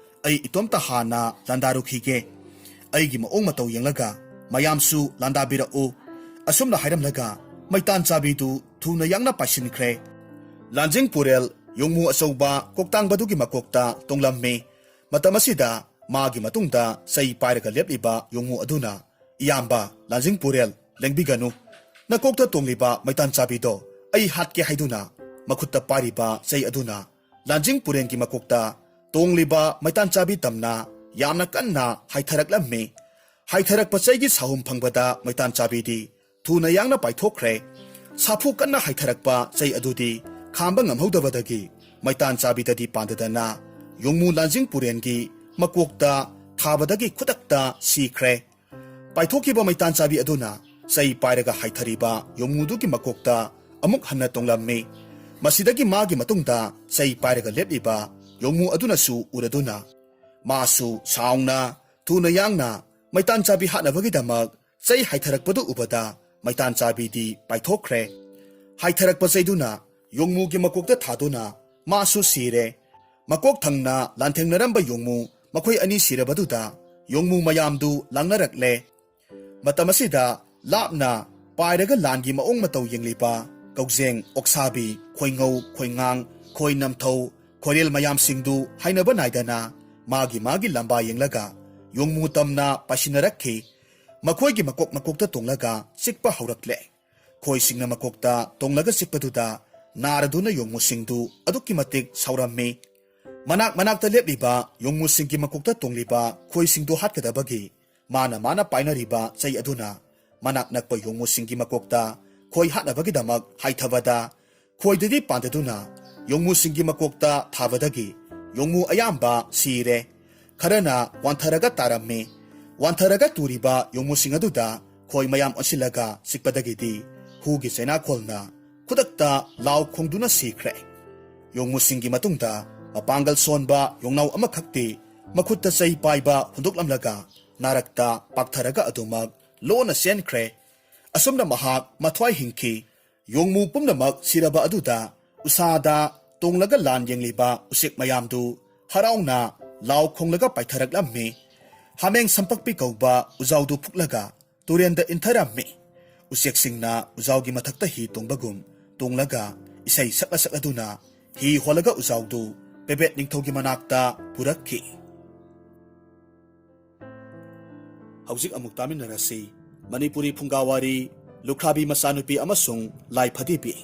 ꯑꯩ ꯏꯇꯣꯝꯇ ꯍꯥꯟꯅ ꯂꯥꯟꯗꯥꯔꯨꯈꯤꯒꯦ꯫ ꯑꯩꯒꯤ ꯃꯑꯣꯡ ꯃꯇꯧ ꯌꯦꯡꯂꯒ ꯃꯌꯥꯝꯁꯨ ꯂꯥꯟꯗꯥꯕꯤꯔꯛꯎ꯫ ꯑꯁꯨꯝꯅ ꯍꯥꯏꯔꯝꯂꯒ ꯃꯩꯇꯥꯟ ꯆꯥꯕꯤꯗꯨ ꯊꯨꯅ ꯌꯥꯡꯅ ꯄꯥꯏꯁꯤꯟꯈ꯭ꯔꯦ꯫ ꯂꯥꯟꯖꯤꯡ ꯄꯨꯔꯦꯜ ꯌꯣꯡꯃꯨ ꯑꯆꯧꯕ ꯀꯣꯛꯇꯥꯡꯕꯗꯨꯒꯤ ꯃꯀꯣꯛꯇ ꯇꯣꯡꯂꯝꯃꯤ꯫ ꯃꯇꯝ ꯑꯁꯤꯗ ꯃꯥꯒꯤ ꯃꯇꯨꯡꯗ ꯆꯩ ꯄꯥꯏꯔꯒ ꯂꯦꯞꯂꯤꯕ ꯌꯣꯡꯃꯨ ꯑꯗꯨꯅ, "ꯏꯌꯥꯝꯕ ꯂꯥꯟꯖꯤꯡ ꯄꯨꯔꯦꯜ, ꯂꯦꯡꯕꯤꯒꯅꯨ꯫ ꯅꯀꯣꯛꯇ ꯇꯣꯡꯂꯤꯕ ꯃꯩꯇꯥꯟ ꯆꯥꯕꯤꯗꯣ ꯑꯩ ꯍꯥꯠꯀꯦ ꯍꯥꯏꯗꯨꯅ ꯃꯈꯨꯠꯇ ꯄꯥꯏꯔꯤꯕ ꯆꯩ ꯑꯗꯨꯅ ꯂꯥꯟꯖꯤꯡ ꯄꯨꯔꯦꯟꯒꯤ ꯃꯀꯣꯛꯇ ꯇꯣꯡꯂꯤꯕ ꯃꯩꯇꯥꯟ ꯆꯥꯕꯤ ꯇꯝꯅ ꯌꯥꯝꯅ ꯀꯟꯅ ꯍꯥꯏꯊꯔꯛꯂꯝꯃꯤ꯫ ꯍꯥꯏꯊꯔꯛꯄ ꯆꯩꯒꯤ ꯁꯥꯍꯨꯝ ꯐꯪꯕꯗ ꯃꯩꯇꯥꯟ ꯆꯥꯕꯤꯗꯤ ꯊꯨꯅ ꯌꯥꯡꯅ ꯄꯥꯏꯊꯣꯛꯈ꯭ꯔꯦ꯫ ꯁꯥꯐꯨ ꯀꯟꯅ ꯍꯥꯏꯊꯔꯛꯄ ꯆꯩ ꯑꯗꯨꯗꯤ ꯈꯥꯝꯕ ꯉꯝꯍꯧꯗꯕꯗꯒꯤ ꯃꯩꯇꯥꯟ ꯆꯥꯕꯤꯗꯗꯤ ꯄꯥꯟꯗꯗꯅ ꯌꯣꯡꯃꯨ ꯂꯥꯟꯖꯤꯡ ꯄꯨꯔꯦꯟꯒꯤ ꯃꯀꯣꯛꯇ ꯊꯥꯕꯗꯒꯤ ꯈꯨꯗꯛꯇ ꯁꯤꯈ꯭ꯔꯦ꯫ ꯄꯥꯏꯊꯣꯛꯈꯤꯕ ꯃꯩꯇꯥꯟ ꯆꯥꯕꯤ ꯑꯗꯨꯅ ꯆꯩ ꯄꯥꯏꯔꯒ ꯍꯥꯏꯊꯔꯤꯕ ꯌꯣꯡꯃꯨꯗꯨꯒꯤ ꯃꯀꯣꯛꯇ ꯑꯃꯨꯛ ꯍꯟꯅ ꯇꯣꯡꯂꯝꯃꯤ꯫ ꯃꯁꯤꯗꯒꯤ ꯃꯥꯒꯤ ꯃꯇꯨꯡꯗ ꯆꯩ ꯄꯥꯏꯔꯒ ꯂꯦꯞꯂꯤꯕ ꯌꯣꯡꯃꯨ ꯑꯗꯨꯅꯁꯨ ꯎꯔꯗꯨꯅ ꯃꯥꯁꯨ ꯁꯥꯎꯅ ꯊꯨꯅ ꯌꯥꯡꯅ ꯃꯩꯇꯥꯟ ꯆꯥꯕꯤ ꯍꯥꯠꯅꯕꯒꯤꯗꯃꯛ ꯆꯩ ꯍꯥꯏꯊꯔꯛꯄꯗꯨ ꯎꯕꯗ ꯃꯩꯇꯥꯟ ꯆꯥꯕꯤꯗꯤ ꯄꯥꯏꯊꯣꯛꯈ꯭ꯔꯦ꯫ ꯍꯥꯏꯊꯔꯛꯄ ꯆꯩꯗꯨꯅ ꯌꯣꯡꯃꯨꯒꯤ ꯃꯀꯣꯛꯇ ꯊꯥꯗꯨꯅ ꯃꯥꯁꯨ ꯁꯤꯔꯦ꯫ ꯃꯀꯣꯛ ꯊꯪꯅ ꯂꯥꯟꯊꯦꯡꯅꯔꯝꯕ ꯌꯣꯡꯃꯨ ꯃꯈꯣꯏ ꯑꯅꯤ ꯁꯤꯔꯕꯗꯨꯗ ꯌꯣꯡꯃꯨ ꯃꯌꯥꯝꯗꯨ ꯂꯥꯡꯅꯔꯛꯂꯦ꯫ ꯃꯇꯝ ꯑꯁꯤꯗ ꯂꯥꯞꯅ ꯄꯥꯏꯔꯒ ꯂꯥꯟꯒꯤ ꯃꯑꯣꯡ ꯃꯇꯧ ꯌꯦꯡꯂꯤꯕ ꯀꯧꯖꯦꯡ, ꯑꯣꯛꯁꯥꯕꯤ, ꯈꯣꯏꯉꯧ, ꯈꯣꯏꯉꯥꯡ, ꯈꯣꯏ ꯅꯝꯊꯧ, ꯈꯣꯏꯔꯦꯜ ꯃꯌꯥꯝꯁꯤꯡꯗꯨ ꯍꯥꯏꯅꯕ ꯅꯥꯏꯗꯅ ꯃꯥꯒꯤ ꯃꯥꯒꯤ ꯂꯝꯕꯥ ꯌꯦꯡꯂꯒ ꯌꯣꯡꯃꯨ ꯇꯝꯅ ꯄꯥꯏꯁꯤꯟꯅꯔꯛꯈꯤ꯫ ꯃꯈꯣꯏꯒꯤ ꯃꯀꯣꯛ ꯃꯀꯣꯛꯇ ꯇꯣꯡꯂꯒ ꯆꯤꯛꯄ ꯍꯧꯔꯛꯂꯦ꯫ ꯈꯣꯏꯁꯤꯡꯅ ꯃꯀꯣꯛꯇ ꯇꯣꯡꯂꯒ ꯆꯤꯛꯄꯗꯨꯗ ꯅꯥꯔꯗꯨꯅ ꯌꯣꯡꯃꯨꯁꯤꯡꯗꯨ ꯑꯗꯨꯛꯀꯤ ꯃꯇꯤꯛ ꯁꯥꯎꯔꯝꯃꯤ꯫ ꯃꯅꯥꯛ ꯃꯅꯥꯛꯇ ꯂꯦꯞꯂꯤꯕ ꯌꯣꯡꯃꯨꯁꯤꯡꯒꯤ ꯃꯀꯣꯛꯇ ꯇꯣꯡꯂꯤꯕ ꯈꯣꯏꯁꯤꯡꯗꯨ ꯍꯥꯠꯀꯗꯕꯒꯤ ꯃꯥꯅ ꯃꯥꯅ ꯄꯥꯏꯅꯔꯤꯕ ꯆꯩ ꯑꯗꯨꯅ ꯃꯅꯥꯛ ꯅꯛꯄ ꯌꯣꯡꯃꯨꯁꯤꯡꯒꯤ ꯃꯀꯣꯛꯇ ꯈꯣꯏ ꯍꯥꯠꯅꯕꯒꯤꯗꯃꯛ ꯍꯥꯏꯊꯕꯗ ꯈꯣꯏꯗꯗꯤ ꯄꯥꯟꯗꯗꯨꯅ ꯌꯣꯡꯃꯨꯁꯤꯡꯒꯤ ꯃꯀꯣꯛꯇ ꯊꯥꯕꯗꯒꯤ ꯌꯣꯡꯃꯨ ꯑꯌꯥꯝꯕ ꯁꯤꯔꯦ꯫ ꯈꯔꯅ ꯋꯥꯟꯊꯔꯒ ꯇꯥꯔꯝꯃꯤ꯫ ꯋꯥꯟꯊꯔꯒ ꯇꯨꯔꯤꯕ ꯌꯣꯡꯃꯨꯁꯤꯡ ꯑꯗꯨꯗ ꯈꯣꯏ ꯃꯌꯥꯝ ꯑꯣꯟꯁꯤꯜꯂꯒ ꯆꯤꯛꯄꯗꯒꯤꯗꯤ ꯍꯨꯒꯤ ꯆꯩꯅꯥꯈꯣꯜꯅ ꯈꯨꯗꯛꯇ ꯂꯥꯎ ꯈꯣꯡꯗꯨꯅ ꯁꯤꯈ꯭ꯔꯦ꯫ ꯌꯣꯡꯃꯨꯁꯤꯡꯒꯤ ꯃꯇꯨꯡꯗ ꯃꯄꯥꯡꯒꯜ ꯁꯣꯟꯕ ꯌꯣꯡꯅꯥꯎ ꯑꯃꯈꯛꯇꯤ ꯃꯈꯨꯠꯇ ꯆꯩ ꯄꯥꯏꯕ ꯍꯨꯟꯗꯣꯛꯂꯝꯂꯒ ꯅꯥꯔꯛꯇ ꯄꯥꯛꯊꯔꯒ ꯑꯗꯨꯃꯛ ꯂꯣꯟꯅ ꯆꯦꯟꯈ꯭ꯔꯦ꯫ ꯑꯁꯨꯝꯅ ꯃꯍꯥꯛ ꯃꯊ꯭ꯋꯥꯏ ꯍꯤꯡꯈꯤ꯫ ꯌꯣꯡꯃꯨ ꯄꯨꯝꯅꯃꯛ ꯁꯤꯔꯕ ꯑꯗꯨꯗ ꯎꯁꯥꯗ ꯇꯣꯡꯂꯒ ꯂꯥꯟ ꯌꯦꯡꯂꯤꯕ ꯎꯆꯦꯛ ꯃꯌꯥꯝꯗꯨ ꯍꯔꯥꯎꯅ ꯂꯥꯎ ꯈꯣꯡꯂꯒ ꯄꯥꯏꯊꯔꯛꯂꯝꯃꯤ꯫ ꯍꯥꯃꯦꯡ ꯁꯝꯄꯛꯄꯤ ꯀꯧꯕ ꯎꯖꯥꯎꯗꯨ ꯐꯨꯛꯂꯒ ꯇꯨꯔꯦꯟꯗ ꯏꯟꯊꯔꯝꯃꯤ꯫ ꯎꯆꯦꯛꯁꯤꯡꯅ ꯎꯖꯥꯎꯒꯤ ꯃꯊꯛꯇ ꯍꯤ ꯇꯣꯡꯕꯒꯨꯝ ꯇꯣꯡꯂꯒ ꯏꯁꯩ ꯁꯛꯂ ꯁꯛꯂꯗꯨꯅ ꯍꯤ ꯍꯣꯜꯂꯒ ꯎꯖꯥꯎꯗꯨ ꯄꯦꯕꯦꯠ ꯅꯤꯡꯊꯧꯒꯤ ꯃꯅꯥꯛꯇ ꯄꯨꯔꯛꯈꯤ꯫ ꯍꯧꯖꯤꯛ ꯑꯃꯨꯛ ꯇꯥꯃꯤꯟꯅꯔꯁꯤ ꯃꯅꯤꯄꯨꯔꯤ ꯐꯨꯡꯒꯥꯋꯥꯔꯤ ꯂꯨꯈ꯭ꯔꯥꯕꯤ ꯃꯆꯥꯅꯨꯄꯤ ꯑꯃꯁꯨꯡ ꯂꯥꯏ ꯐꯗꯤꯕꯤ꯫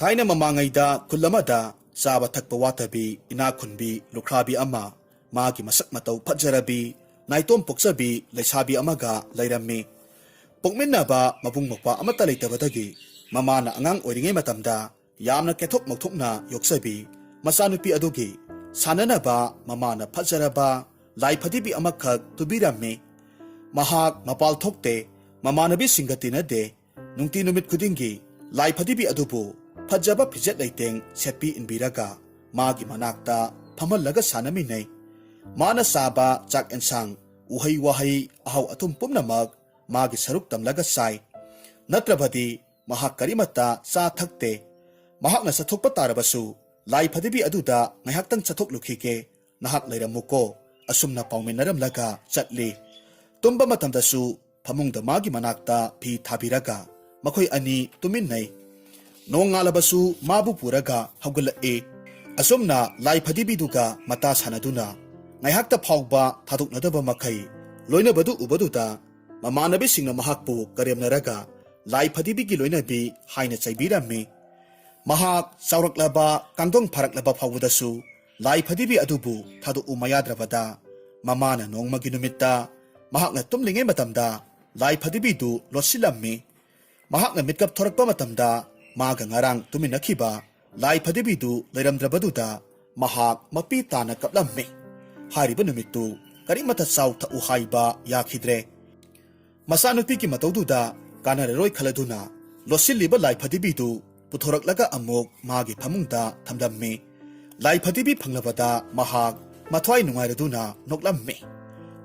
ꯊꯥꯏꯅ ꯃꯃꯥꯡꯉꯩꯗ ꯈꯨꯜ ꯑꯃꯗ ꯆꯥꯕ ꯊꯛꯄ ꯋꯥꯠꯇꯕꯤ ꯏꯅꯥꯛ ꯈꯨꯟꯕꯤ ꯂꯨꯈ꯭ꯔꯥꯕꯤ ꯑꯃ, ꯃꯥꯒꯤ ꯃꯁꯛ ꯃꯇꯧ ꯐꯖꯔꯕꯤ, ꯅꯥꯏꯇꯣꯝ ꯄꯣꯛꯆꯕꯤ ꯂꯩꯁꯥꯕꯤ ꯑꯃꯒ ꯂꯩꯔꯝꯃꯤ꯫ ꯄꯣꯛꯃꯤꯟꯅꯕ ꯃꯕꯨꯡ ꯃꯧꯄ꯭ꯋꯥ ꯑꯃꯠꯇ ꯂꯩꯇꯕꯗꯒꯤ ꯃꯃꯥꯅ ꯑꯉꯥꯡ ꯑꯣꯏꯔꯤꯉꯩ ꯃꯇꯝꯗ ꯌꯥꯝꯅ ꯀꯦꯊꯣꯛ ꯃꯧꯊꯣꯛꯅ ꯌꯣꯛꯆꯕꯤ ꯃꯆꯥꯅꯨꯄꯤ ꯑꯗꯨꯒꯤ ꯁꯥꯟꯅꯅꯕ ꯃꯃꯥꯅ ꯐꯖꯔꯕ ꯂꯥꯏ ꯐꯗꯤꯕꯤ ꯑꯃꯈꯛ ꯇꯨꯕꯤꯔꯝꯃꯤ꯫ ꯃꯍꯥꯛ ꯃꯄꯥꯜ ꯊꯣꯛꯇꯦ, ꯃꯃꯥꯟꯅꯕꯤꯁꯤꯡꯒ ꯇꯤꯟꯅꯗꯦ꯫ ꯅꯨꯡꯇꯤ ꯅꯨꯃꯤꯠ ꯈꯨꯗꯤꯡꯒꯤ ꯂꯥꯏ ꯐꯗꯤꯕꯤ ꯑꯗꯨꯕꯨ ꯐꯖꯕ ꯐꯤꯖꯦꯠ ꯂꯩꯇꯦꯡ ꯁꯦꯠꯄꯤ ꯏꯟꯕꯤꯔꯒ ꯃꯥꯒꯤ ꯃꯅꯥꯛꯇ ꯐꯝꯍꯜꯂꯒ ꯁꯥꯟꯅꯃꯤꯟꯅꯩ꯫ ꯃꯥꯅ ꯆꯥꯕ ꯆꯥꯛ ꯑꯦꯟꯁꯥꯡ, ꯎꯍꯩ ꯋꯥꯍꯩ, ꯑꯍꯥꯎ ꯑꯊꯨꯝ ꯄꯨꯝꯅꯃꯛ ꯃꯥꯒꯤ ꯁꯔꯨꯛ ꯇꯝꯂꯒ ꯆꯥꯏ꯫ ꯅꯠꯇ꯭ꯔꯕꯗꯤ ꯃꯍꯥꯛ ꯀꯔꯤꯃꯠꯇ ꯆꯥ ꯊꯛꯇꯦ꯫ ꯃꯍꯥꯛꯅ ꯆꯠꯊꯣꯛꯄ ꯇꯥꯔꯕꯁꯨ, "ꯂꯥꯏ ꯐꯗꯤꯕꯤ ꯑꯗꯨꯗ ꯉꯥꯏꯍꯥꯛꯇꯪ ꯆꯠꯊꯣꯛꯂꯨꯈꯤꯒꯦ, ꯅꯍꯥꯛ ꯂꯩꯔꯝꯃꯨꯀꯣ", ꯑꯁꯨꯝꯅ ꯄꯥꯎꯃꯤꯟꯅꯔꯝꯂꯒ ꯆꯠꯂꯤ꯫ ꯇꯨꯝꯕ ꯃꯇꯝꯗꯁꯨ ꯐꯃꯨꯡꯗ ꯃꯥꯒꯤ ꯃꯅꯥꯛꯇ ꯐꯤ ꯊꯥꯕꯤꯔꯒ ꯃꯈꯣꯏ ꯑꯅꯤ ꯇꯨꯃꯤꯟꯅꯩ꯫ ꯅꯣꯡꯉꯥꯜꯂꯕꯁꯨ ꯃꯥꯕꯨ ꯄꯨꯔꯒ ꯍꯧꯒꯠꯂꯛꯏ꯫ ꯑꯁꯨꯝꯅ ꯂꯥꯏ ꯐꯗꯤꯕꯤꯗꯨꯒ ꯃꯇꯥ ꯁꯥꯟꯅꯗꯨꯅ ꯉꯥꯏꯍꯥꯛꯇ ꯐꯥꯎꯕ ꯊꯥꯗꯣꯛꯅꯗꯕ ꯃꯈꯩ ꯂꯣꯏꯅꯕꯗꯨ ꯎꯕꯗꯨꯗ ꯃꯃꯥꯟꯅꯕꯤꯁꯤꯡꯅ ꯃꯍꯥꯛꯄꯨ ꯀꯔꯦꯝꯅꯔꯒ "ꯂꯥꯏ ꯐꯗꯤꯕꯤꯒꯤ ꯂꯣꯏꯅꯕꯤ" ꯍꯥꯏꯅ ꯆꯩꯕꯤꯔꯝꯃꯤ꯫ ꯃꯍꯥꯛ ꯆꯥꯎꯔꯛꯂꯕ, ꯀꯥꯡꯗꯣꯡ ꯐꯥꯔꯛꯂꯕ ꯐꯥꯎꯕꯗꯁꯨ ꯂꯥꯏ ꯐꯗꯤꯕꯤ ꯑꯗꯨꯕꯨ ꯊꯥꯗꯣꯛꯎ ꯃꯌꯥꯗ꯭ꯔꯕꯗ, ꯃꯃꯥꯅ ꯅꯣꯡꯃꯒꯤ ꯅꯨꯃꯤꯠꯇ ꯃꯍꯥꯛꯅ ꯇꯨꯝꯂꯤꯉꯩ ꯃꯇꯝꯗ ꯂꯥꯏ ꯐꯗꯤꯕꯤꯗꯨ ꯂꯣꯠꯁꯤꯜꯂꯝꯃꯤ꯫ ꯃꯍꯥꯛꯅ ꯃꯤꯠꯀꯞ ꯊꯣꯔꯛꯄ ꯃꯇꯝꯗ ꯃꯥꯒ ꯉꯔꯥꯡ ꯇꯨꯃꯤꯟꯅꯈꯤꯕ ꯂꯥꯏ ꯐꯗꯤꯕꯤꯗꯨ ꯂꯩꯔꯝꯗ꯭ꯔꯕꯗꯨꯗ ꯃꯍꯥꯛ ꯃꯄꯤ ꯇꯥꯅ ꯀꯞꯂꯝꯃꯤ꯫ ꯍꯥꯏꯔꯤꯕ ꯅꯨꯃꯤꯠꯇꯨ ꯀꯔꯤꯃꯠꯇ ꯆꯥꯎ ꯊꯛꯎ ꯍꯥꯏꯕ ꯌꯥꯈꯤꯗ꯭ꯔꯦ꯫ ꯃꯆꯥꯅꯨꯄꯤꯒꯤ ꯃꯇꯧꯗꯨꯗ ꯀꯥꯟꯅꯔꯔꯣꯏ ꯈꯜꯂꯗꯨꯅ ꯂꯣꯠꯁꯤꯜꯂꯤꯕ ꯂꯥꯏ ꯐꯗꯤꯕꯤꯗꯨ ꯄꯨꯊꯣꯔꯛꯂꯒ ꯑꯃꯨꯛ ꯃꯥꯒꯤ ꯐꯃꯨꯡꯗ ꯊꯝꯂꯝꯃꯤ꯫ ꯂꯥꯏ ꯐꯗꯤꯕꯤ ꯐꯪꯂꯕꯗ ꯃꯍꯥꯛ ꯃꯊ꯭ꯋꯥꯏ ꯅꯨꯡꯉꯥꯏꯔꯗꯨꯅ ꯅꯣꯛꯂꯝꯃꯤ꯫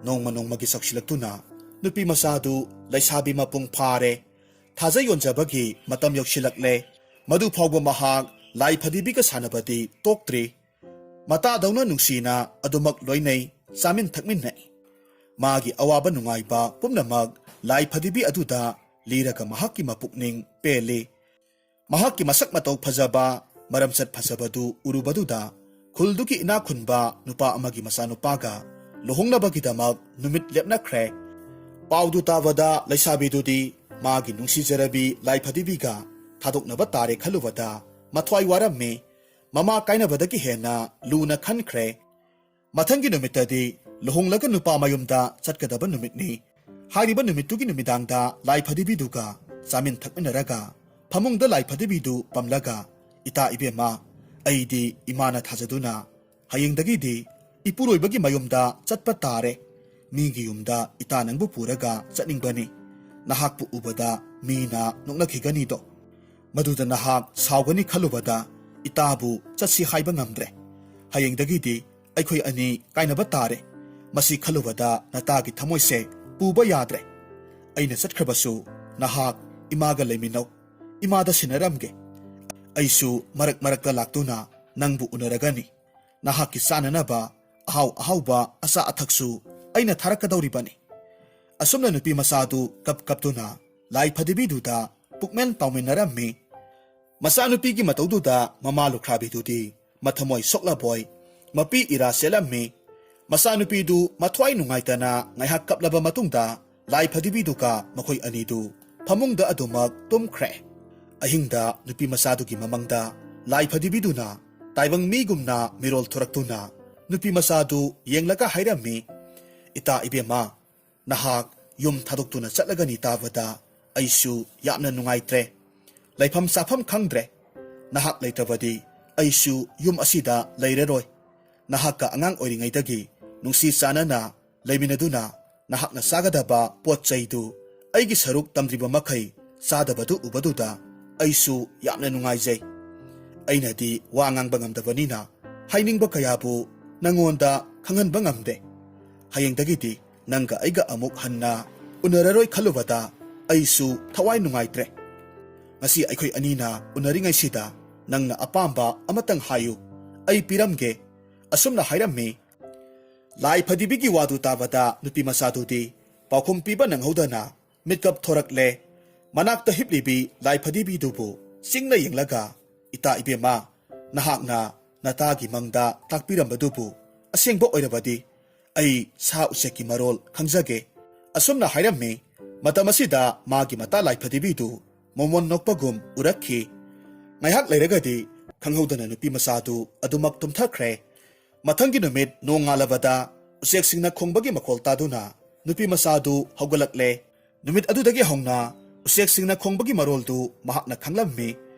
ꯅꯣꯡꯃ ꯅꯣꯡꯃꯒꯤ ꯆꯥꯎꯁꯤꯜꯂꯛꯇꯨꯅ ꯅꯨꯄꯤ ꯃꯆꯥꯗꯨ ꯂꯩꯁꯥꯕꯤ ꯃꯄꯨꯡ ꯐꯥꯔꯦ꯫ ꯊꯥꯖ ꯌꯣꯟꯖꯕꯒꯤ ꯃꯇꯝ ꯌꯧꯁꯤꯜꯂꯛꯂꯦ꯫ ꯃꯗꯨ ꯐꯥꯎꯕ ꯃꯍꯥꯛ ꯂꯥꯏ ꯐꯗꯤꯕꯤꯒ ꯁꯥꯟꯅꯕꯗꯤ ꯇꯣꯛꯇ꯭ꯔꯤ꯫ ꯃꯇꯥꯗꯧꯅ ꯅꯨꯡꯁꯤꯅ ꯑꯗꯨꯃꯛ ꯂꯣꯏꯅꯩ, ꯆꯥꯃꯤꯟ ꯊꯛꯃꯤꯟꯅꯩ꯫ ꯃꯥꯒꯤ ꯑꯋꯥꯕ ꯅꯨꯡꯉꯥꯏꯕ ꯄꯨꯝꯅꯃꯛ ꯂꯥꯏ ꯐꯗꯤꯕꯤ ꯑꯗꯨꯗ ꯂꯤꯔꯒ ꯃꯍꯥꯛꯀꯤ ꯃꯄꯨꯛꯅꯤꯡ ꯄꯦꯜꯂꯤ꯫ ꯃꯍꯥꯛꯀꯤ ꯃꯁꯛ ꯃꯇꯧ ꯐꯖꯕ, ꯃꯔꯝꯆꯠ ꯐꯖꯕꯗꯨ ꯎꯔꯨꯕꯗꯨꯗ ꯈꯨꯜꯗꯨꯒꯤ ꯏꯅꯥꯛ ꯈꯨꯟꯕ ꯅꯨꯄꯥ ꯑꯃꯒꯤ ꯃꯆꯥꯅꯨꯄꯥꯒ ꯂꯨꯍꯣꯡꯅꯕꯒꯤꯗꯃꯛ ꯅꯨꯃꯤꯠ ꯂꯦꯞꯅꯈ꯭ꯔꯦ꯫ ꯄꯥꯎꯗꯨ ꯇꯥꯕꯗ ꯂꯩꯁꯥꯕꯤꯗꯨꯗꯤ ꯃꯥꯒꯤ ꯅꯨꯡꯁꯤꯖꯔꯕꯤ ꯂꯥꯏ ꯐꯗꯤꯕꯤꯒ ꯊꯥꯗꯣꯛꯅꯕ ꯇꯥꯔꯦ ꯈꯜꯂꯨꯕꯗ ꯃꯊ꯭ꯋꯥꯏ ꯋꯥꯔꯝꯃꯤ꯫ ꯃꯃꯥ ꯀꯥꯏꯅꯕꯗꯒꯤ ꯍꯦꯟꯅ ꯂꯨꯅ ꯈꯟꯈ꯭ꯔꯦ꯫ ꯃꯊꯪꯒꯤ ꯅꯨꯃꯤꯠꯇꯗꯤ ꯂꯨꯍꯣꯡꯂꯒ ꯅꯨꯄꯥ ꯃꯌꯨꯝꯗ ꯆꯠꯀꯗꯕ ꯅꯨꯃꯤꯠꯅꯤ꯫ ꯍꯥꯏꯔꯤꯕ ꯅꯨꯃꯤꯠꯇꯨꯒꯤ ꯅꯨꯃꯤꯗꯥꯡꯗ ꯂꯥꯏ ꯐꯗꯤꯕꯤꯗꯨꯒ ꯆꯥꯃꯤꯟ ꯊꯛꯃꯤꯟꯅꯔꯒ ꯐꯃꯨꯡꯗ ꯂꯥꯏ ꯐꯗꯤꯕꯤꯗꯨ ꯄꯝꯂꯒ, "ꯏꯇꯥ ꯏꯕꯦꯝꯃ, ꯑꯩꯗꯤ ꯏꯃꯥꯅ ꯊꯥꯖꯗꯨꯅ ꯍꯌꯦꯡꯗꯒꯤꯗꯤ ꯏꯄꯨꯔꯣꯏꯕꯒꯤ ꯃꯌꯨꯝꯗ ꯆꯠꯄ ꯇꯥꯔꯦ꯫ ꯃꯤꯒꯤ ꯌꯨꯝꯗ ꯏꯇꯥ ꯅꯪꯕꯨ ꯄꯨꯔꯒ ꯆꯠꯅꯤꯡꯕꯅꯤ꯫ ꯅꯍꯥꯛꯄꯨ ꯎꯕꯗ ꯃꯤꯅ ꯅꯣꯛꯅꯈꯤꯒꯅꯤꯗꯣ꯫ ꯃꯗꯨꯗ ꯅꯍꯥꯛ ꯁꯥꯎꯒꯅꯤ ꯈꯜꯂꯨꯕꯗ ꯏꯇꯥꯕꯨ ꯆꯠꯁꯤ ꯍꯥꯏꯕ ꯉꯝꯗ꯭ꯔꯦ꯫ ꯍꯌꯦꯡꯗꯒꯤꯗꯤ ꯑꯩꯈꯣꯏ ꯑꯅꯤ ꯀꯥꯏꯅꯕ ꯇꯥꯔꯦ꯫ ꯃꯁꯤ ꯈꯜꯂꯨꯕꯗ ꯅꯇꯥꯒꯤ ꯊꯃꯣꯏꯁꯦ ꯄꯨꯕ ꯌꯥꯗ꯭ꯔꯦ꯫ ꯑꯩꯅ ꯆꯠꯈ꯭ꯔꯕꯁꯨ ꯅꯍꯥꯛ ꯏꯃꯥꯒ ꯂꯩꯃꯤꯟꯅꯧ꯫ ꯏꯃꯥꯗ ꯁꯤꯟꯅꯔꯝꯒꯦ꯫ ꯑꯩꯁꯨ ꯃꯔꯛ ꯃꯔꯛꯇ ꯂꯥꯛꯇꯨꯅ ꯅꯪꯕꯨ ꯎꯅꯔꯒꯅꯤ꯫ ꯅꯍꯥꯛꯀꯤ ꯆꯥꯅꯅꯕ ꯑꯍꯥꯎ ꯑꯍꯥꯎꯕ ꯑꯆꯥ ꯑꯊꯛꯁꯨ ꯑꯩꯅ ꯊꯥꯔꯛꯀꯗꯧꯔꯤꯕꯅꯤ꯫" ꯑꯁꯨꯝꯅ ꯅꯨꯄꯤ ꯃꯆꯥꯗꯨ ꯀꯞ ꯀꯞꯇꯨꯅ ꯂꯥꯏ ꯐꯗꯤꯕꯤꯗꯨꯗ ꯄꯨꯛꯃꯦꯟ ꯇꯥꯎꯃꯤꯟꯅꯔꯝꯃꯤ꯫ ꯃꯆꯥꯅꯨꯄꯤꯒꯤ ꯃꯇꯧꯗꯨꯗ ꯃꯃꯥ ꯂꯨꯈ꯭ꯔꯥꯕꯤꯗꯨꯗꯤ ꯃꯊꯃꯣꯏ ꯁꯣꯛꯂꯕꯣꯏ ꯃꯄꯤ ꯏꯔꯥ ꯆꯦꯜꯂꯝꯃꯤ꯫ ꯃꯆꯥꯅꯨꯄꯤꯗꯨ ꯃꯊ꯭ꯋꯥꯏ ꯅꯨꯡꯉꯥꯏꯇꯅ ꯉꯥꯏꯍꯥꯛ ꯀꯞꯂꯕ ꯃꯇꯨꯡꯗ ꯂꯥꯏ ꯐꯗꯤꯕꯤꯗꯨꯒ ꯃꯈꯣꯏ ꯑꯅꯤꯗꯨ ꯐꯃꯨꯡꯗ ꯑꯗꯨꯃꯛ ꯇꯨꯝꯈ꯭ꯔꯦ꯫ ꯑꯍꯤꯡꯗ ꯅꯨꯄꯤ ꯃꯆꯥꯗꯨꯒꯤ ꯃꯃꯪꯗ ꯂꯥꯏ ꯐꯗꯤꯕꯤꯗꯨꯅ ꯇꯥꯏꯕꯪ ꯃꯤꯒꯨꯝꯅ ꯃꯤꯔꯣꯜ ꯊꯣꯔꯛꯇꯨꯅ ꯅꯨꯄꯤ ꯃꯆꯥꯗꯨ ꯌꯦꯡꯂꯒ ꯍꯥꯏꯔꯝꯃꯤ, "ꯏꯇꯥ ꯏꯕꯦꯝꯃ, ꯅꯍꯥꯛ ꯌꯨꯝ ꯊꯥꯗꯣꯛꯇꯨꯅ ꯆꯠꯂꯒꯅꯤ ꯇꯥꯕꯗ ꯑꯩꯁꯨ ꯌꯥꯝꯅ ꯅꯨꯡꯉꯥꯏꯇ꯭ꯔꯦ꯫ ꯂꯩꯐꯝ ꯆꯥꯐꯝ ꯈꯪꯗ꯭ꯔꯦ꯫ ꯅꯍꯥꯛ ꯂꯩꯇ꯭ꯔꯕꯗꯤ ꯑꯩꯁꯨ ꯌꯨꯝ ꯑꯁꯤꯗ ꯂꯩꯔꯔꯣꯏ꯫ ꯅꯍꯥꯛꯀ ꯑꯉꯥꯡ ꯑꯣꯏꯔꯤꯉꯩꯗꯒꯤ ꯅꯨꯡꯁꯤ ꯆꯥꯟꯅꯅ ꯂꯩꯃꯤꯟꯅꯗꯨꯅ ꯅꯍꯥꯛꯅ ꯆꯥꯒꯗꯕ ꯄꯣꯠ ꯆꯩꯗꯨ ꯑꯩꯒꯤ ꯁꯔꯨꯛ ꯇꯝꯗ꯭ꯔꯤꯕ ꯃꯈꯩ ꯆꯥꯗꯕꯗꯨ ꯎꯕꯗꯨꯗ ꯑꯩꯁꯨ ꯌꯥꯝꯅ ꯅꯨꯡꯉꯥꯏꯖꯩ꯫ ꯑꯩꯅꯗꯤ ꯋꯥ ꯉꯥꯡꯕ ꯉꯝꯗꯕꯅꯤꯅ ꯍꯥꯏꯅꯤꯡꯕ ꯀꯌꯥꯕꯨ ꯅꯪꯉꯣꯟꯗ ꯈꯪꯍꯟꯕ ꯉꯝꯗꯦ꯫ ꯍꯌꯦꯡꯗꯒꯤꯗꯤ ꯅꯪꯒ ꯑꯩꯒ ꯑꯃꯨꯛ ꯍꯟꯅ ꯎꯅꯔꯔꯣꯏ ꯈꯜꯂꯨꯕꯗ ꯑꯩꯁꯨ ꯊꯋꯥꯏ ꯅꯨꯡꯉꯥꯏꯇ꯭ꯔꯦ꯫ ꯉꯁꯤ ꯑꯩꯈꯣꯏ ꯑꯅꯤꯅ ꯎꯅꯔꯤꯉꯩꯁꯤꯗ ꯅꯪꯅ ꯑꯄꯥꯝꯕ ꯑꯃꯇꯪ ꯍꯥꯏꯌꯨ, ꯑꯩ ꯄꯤꯔꯝꯒꯦ꯫ ꯑꯁꯨꯝꯅ ꯍꯥꯏꯔꯝꯃꯤ꯫ ꯂꯥꯏ ꯐꯗꯤꯕꯤꯒꯤ ꯋꯥꯗꯨ ꯇꯥꯕꯗ ꯅꯨꯄꯤ ꯃꯆꯥꯗꯨꯗꯤ ꯄꯥꯎꯈꯨꯝ ꯄꯤꯕ ꯅꯪꯍꯧꯗꯅ ꯃꯤꯠꯀꯞ ꯊꯣꯔꯛꯂꯦ꯫ ꯃꯅꯥꯛꯇ ꯍꯤꯞꯂꯤꯕꯤ ꯂꯥꯏ ꯐꯗꯤꯕꯤꯗꯨꯕꯨ ꯆꯤꯡꯅ ꯌꯦꯡꯂꯒ, "ꯏꯇꯥ ꯏꯕꯦꯝꯃ, ꯅꯍꯥꯛꯅ ꯅꯇꯥꯒꯤ ꯃꯪꯗ ꯇꯥꯛꯄꯤꯔꯝꯕꯗꯨꯕꯨ ꯑꯁꯦꯡꯕ ꯑꯣꯏꯔꯕꯗꯤ ꯑꯩ ꯁꯥ ꯎꯆꯦꯛꯀꯤ ꯃꯔꯣꯜ ꯈꯪꯖꯒꯦ"꯫ ꯑꯁꯨꯝꯅ ꯍꯥꯏꯔꯝꯃꯤ꯫ ꯃꯇꯝ ꯑꯁꯤꯗ ꯃꯥꯒꯤ ꯃꯇꯥ ꯂꯥꯏ ꯐꯗꯤꯕꯤꯗꯨ ꯃꯣꯃꯣꯟ ꯅꯣꯛꯄꯒꯨꯝ ꯎꯔꯛꯈꯤ꯫ ꯉꯥꯏꯍꯥꯛ ꯂꯩꯔꯒꯗꯤ ꯈꯪꯍꯧꯗꯅ ꯅꯨꯄꯤ ꯃꯆꯥꯗꯨ ꯑꯗꯨꯃꯛ ꯇꯨꯝꯊꯈ꯭ꯔꯦ꯫ ꯃꯊꯪꯒꯤ ꯅꯨꯃꯤꯠ ꯅꯣꯡ ꯉꯥꯜꯂꯕꯗ ꯎꯆꯦꯛꯁꯤꯡꯅ ꯈꯣꯡꯕꯒꯤ ꯃꯈꯣꯜ ꯇꯥꯗꯨꯅ ꯅꯨꯄꯤ ꯃꯆꯥꯗꯨ ꯍꯧꯒꯠꯂꯛꯂꯦ꯫ ꯅꯨꯃꯤꯠ ꯑꯗꯨꯗꯒꯤ ꯍꯧꯅ ꯎꯆꯦꯛꯁꯤꯡꯅ ꯈꯣꯡꯕꯒꯤ ꯃꯔꯣꯜꯗꯨ ꯃꯍꯥꯛꯅ ꯈꯪꯂꯝꯃꯤ꯫